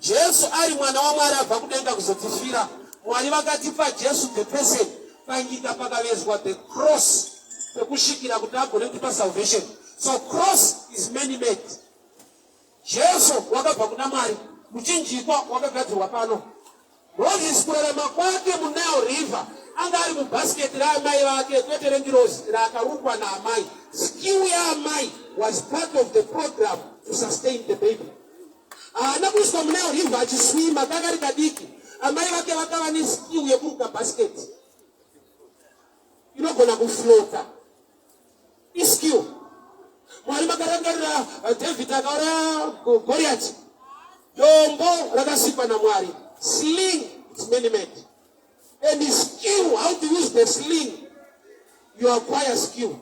Jesu ari mwana waMwari abva kudenga kuzotifira. Mwari vakatipa Jesu the person. Panyika pakavezwa the cross pekusvikira kuti agone kutipa salvation. So cross is man made. Jesu wakabva kuna Mwari, muchinjikwa wakagadzirwa pano. Moses kurarama kwake muNile River anga ari mubhasiketi raamai vake kwete rengirozi raakarukwa naamai. Skill yaamai was part of the program to sustain the baby. Haana kuiswa muNile River achiswima kakari kadiki. Amai vake vakava neskill yekuruka bhasiketi inogona kuflota. Iskill. Mwari makarangarira David akauraya Goliath. Dombo rakasikwa naMwari. Sling, it's man made. And the skill, how to use the sling, you acquire skill.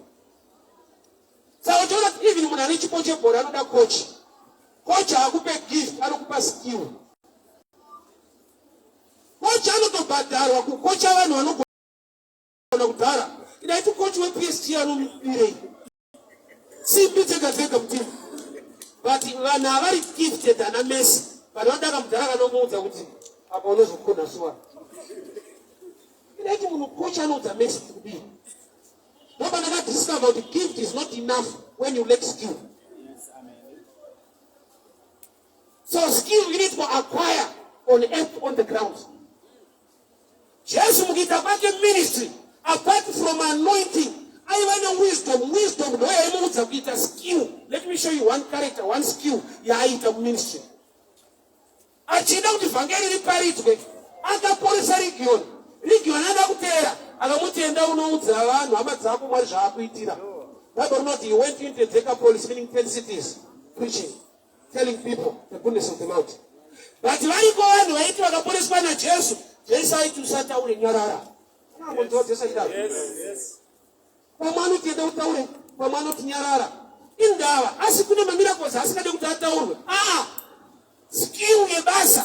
Saka uchiona kuti even munhu ane chipo chebhora anoda coach. Coach haakupe gift, anokupa skill. Coach anotobhadharwa kukocha vanhu vanogona kudhara. Idaiti coach wePSG anomudirei? Simbi dzega dzega mutimu. But vanhu avari gifted ana Messi, vanhu vanoda kamudhara kanomuudza kuti apa unozokona suwa. Idaiti munhu coach anoudza Messi kuti kudii? Ndopa ndakadiscover kuti gift is not enough when you lack skill. So skill you need to acquire on earth, on the ground. Jesu mukuita kwake ministry apart from anointing aiva newisdom. Wisdom ndo yaimuudza kuita skill. Let me show you one character, one skill yaaiita muministry. Achida kuti vhangeri riparidzwe, akaporesa Region. Region ada kuteera, akamuti enda unoudza vanhu hama dzako Mwari zvaakuitira. Bible rinoti he went into Decapolis, meaning 10 cities, preaching, telling people the goodness of the Lord. But variko vanhu vaiti vakaporeswa naJesu, Jesu aiti usataure, nyarara. Unombonzwa Jesu achidaro? Yes. Pamwe anoti enda utaure, pamwe anoti nyarara. Indava, asi kune mamiracles asingade kuti ataurwe. Ah, skill yebasa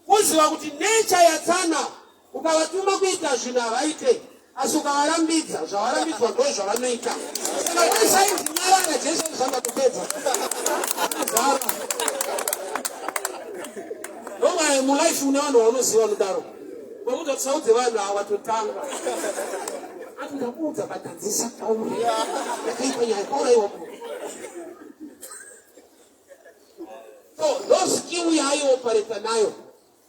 kuziva kuti nature yatsana, ukavatuma kuita zvinhu havaite, asi ukavarambidza zvavarambidzwa ndo zvavanoita. Saka wese ainzi nyarara, Jesu aizvanga kupedza zara. Ndomai mulife une vanhu vaunoziva vanodaro, vamuudza kuti saudze vanhu ava totanga ati ndakuudza vatanzisa taure yakaipa nyaya kauraiwa munhu. So ndo skill yaaiopareta nayo.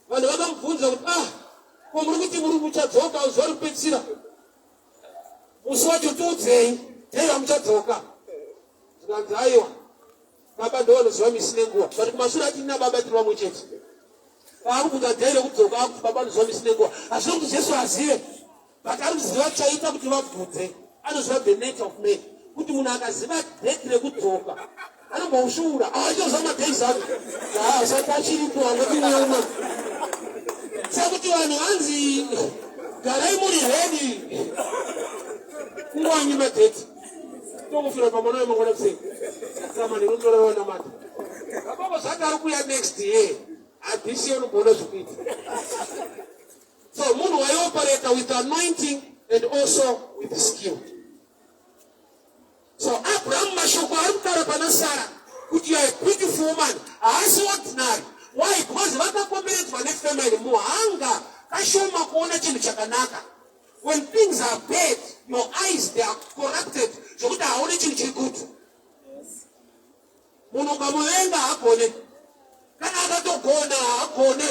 Vanhu vakamubvunza kuti ah, ko muri kuti muri muchadzoka zuva rekupedzisira, musi wacho tiudzei dei ramuchadzoka. Zvikanzi aiwa, baba ndo vanoziva misi nenguva, but kumashure ati nina baba tiri vamwe chete. Paakubvunza dei rekudzoka akuti baba vanoziva misi nenguva, hazvina kuti Jesu azive, but ari kuziva chaita kuti vabvunze. Anoziva the nature of man, kuti munhu akaziva date rekudzoka anomboshuura achoza madays ake asati achiripo angotinyoma. Sekuti vanhu vanzi garai muri ready kungowanyima date, tongofira pamwana wemangwana kusei samani unotora namata ababa zvati ari kuuya next year, hadisi unomboona zvekuita. So munhu waioperata with anointing and also with skill. So Abraham mashoko ari kutaura pana Sara kuti you are a beautiful woman haasi ordinary. Why? Because vakakomberedzwa nefamily muhanga kashoma kuona chinhu chakanaka. When things are bad, your eyes, they are corrupted zvokuti haone chinhu chiri good. Munhu ukamuvenga haagone, kana akatogona haagone.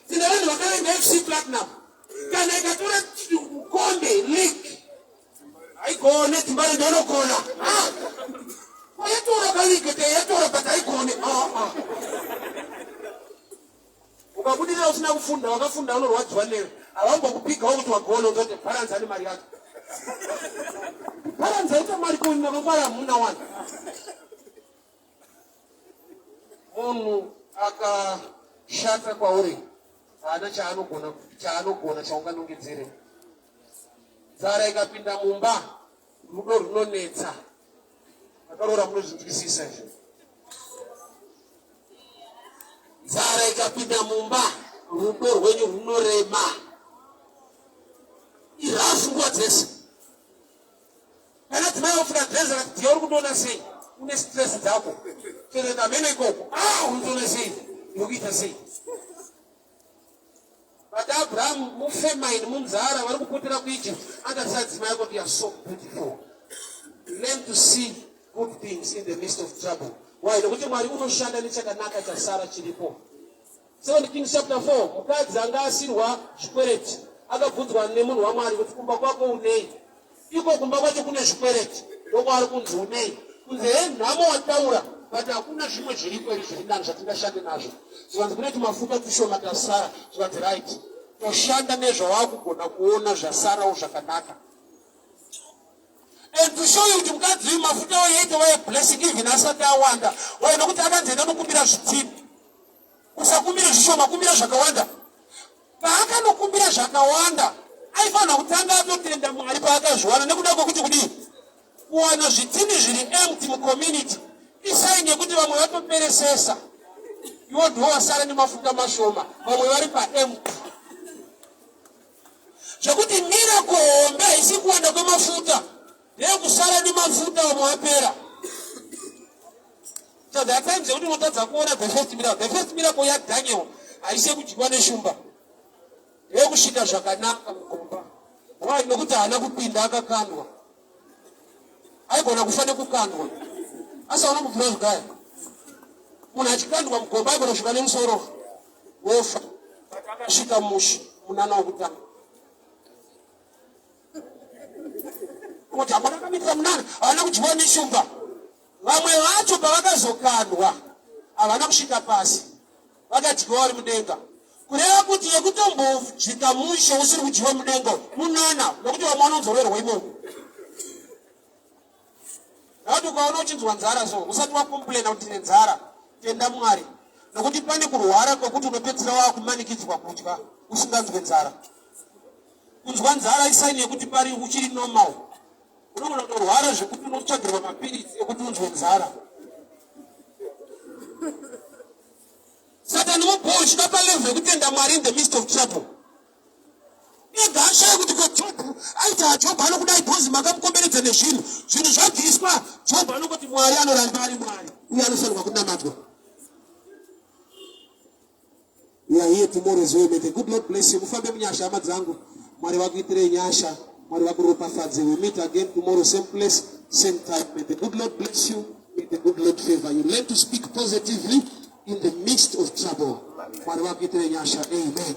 Tine vanhu vakavenga FC Platinum, kana ikatora mukombe league haigone, Timbare ndonogona. Yatora kaleague te yatora, but haigone. Ukabudirira usina kufunda, wakafunda unorwadziwa newe, havambokupigawo kuti wagona. Utoti bharanzi ane mari yake, bharanzi aita mari koni makangwara hamuna wani. Munhu akashata kwauri haana chaanogona, chaanogona chaunganongedzere. Nzara ikapinda mumba, rudo runonetsa. Akaroora munozvinzwisisa izvi. Nzara ikapinda mumba, rudo rwenyu runorema, irafu nguva dzese. Kana dzimai wapfeka dress akati ndiye uri kundiona sei, une stress dzako tozoita mheno ikoko, ah, unondiona sei, uri kuita sei? But Abraham mufamine, munzara, vari kupotera kuEgypt, akatarisa dzimai akoti you are so beautiful. Learn to see good things in the midst of trouble. Why? Nokuti Mwari unoshanda nechakanaka chasara chiripo. Second Kings chapter 4, mukadzi anga asirwa zvikwereti akabvunzwa nemunhu waMwari kuti kumba kwako unei? Iko kumba kwacho kune zvikwereti, ndokwaari kunzi unei? Kunzi he nhamo wataura but hakuna zvimwe zviriko iri zviri nani zvatingashande nazvo. Zvikanzi kune tumafuta tushoma tasara, zvikanzi right, toshanda nezvawakugona kuona zvasarawo zvakanaka. And to show you kuti mukadzi uyu mafuta ayo yaitova yeblessing even asati awanda. Why? Nokuti akanzi enda nokumbira zvitini. Usakumbire zvishoma, kumbira zvakawanda. Paakanokumbira zvakawanda, aifanira kutanga atotenda Mwari paakazviwana nekuda kwekuti kudii? Kuwana zvitini zviri empty mucommunity isaini yekuti vamwe vatoperesesa. Iwo ndiwo wasara nemafuta mashoma, vamwe vari paempty. Zvekuti miracle hombe haisi kuwanda kwemafuta, ndeyekusara nemafuta vamwe vapera. So there are times yekuti unotadza kuona the first miracle. The first miracle yaDaniel haisi yekudyiwa neshumba, yekusvika zvakanaka mugomba. Why? Nokuti haana kupinda akakandwa. Aigona kufa nekukandwa. Asi hauna kubvira zvigaya. Munhu achikandwa mugomba aigona kusvika nemusoro wofa. But akasvika mushe munana wokutanga. Kuti hapana akamitira munana, haana kudyiwa neshumba. Vamwe vacho pavakazokandwa havana kusvika pasi, vakadyiwa vari mudenga. Kureva kuti yekutombojika mushe usiri kudyiwa mudenga munana, nokuti vamwe vanonzorerwa imomo. Nekuti ukaona uchinzwa nzara so usati wakomplena kuti ndine nzara, tenda Mwari, nokuti pane kurwara kwekuti unopedzisira wakumanikidzwa kudya usinganzwe nzara. Kunzwa nzara isaini yekuti pari uchiri normal. Unogona kutorwara zvekuti unotsvagirwa mapiritsi ekuti unzwe nzara. Satani mubhoshka palevel yekutenda Mwari in the midst of trouble. Ega ashaya kuti ko Jobhu aita Jobhu anokudai bhozi makamukomberedza nezvinhu zvinhu zvabviswa. Jobhu anongoti Mwari anoramba ari Mwari uye anofanirwa kunamatwa. We are here tomorrow as well. May the good Lord bless you. Mufambe munyasha hama dzangu. Mwari vakuitirei nyasha. Mwari vakuropafadze. We meet again tomorrow, same place, same time. May the good Lord bless you. May the good Lord favor you. Learn to speak positively in the midst of trouble. Mwari vakuitirei nyasha. Amen.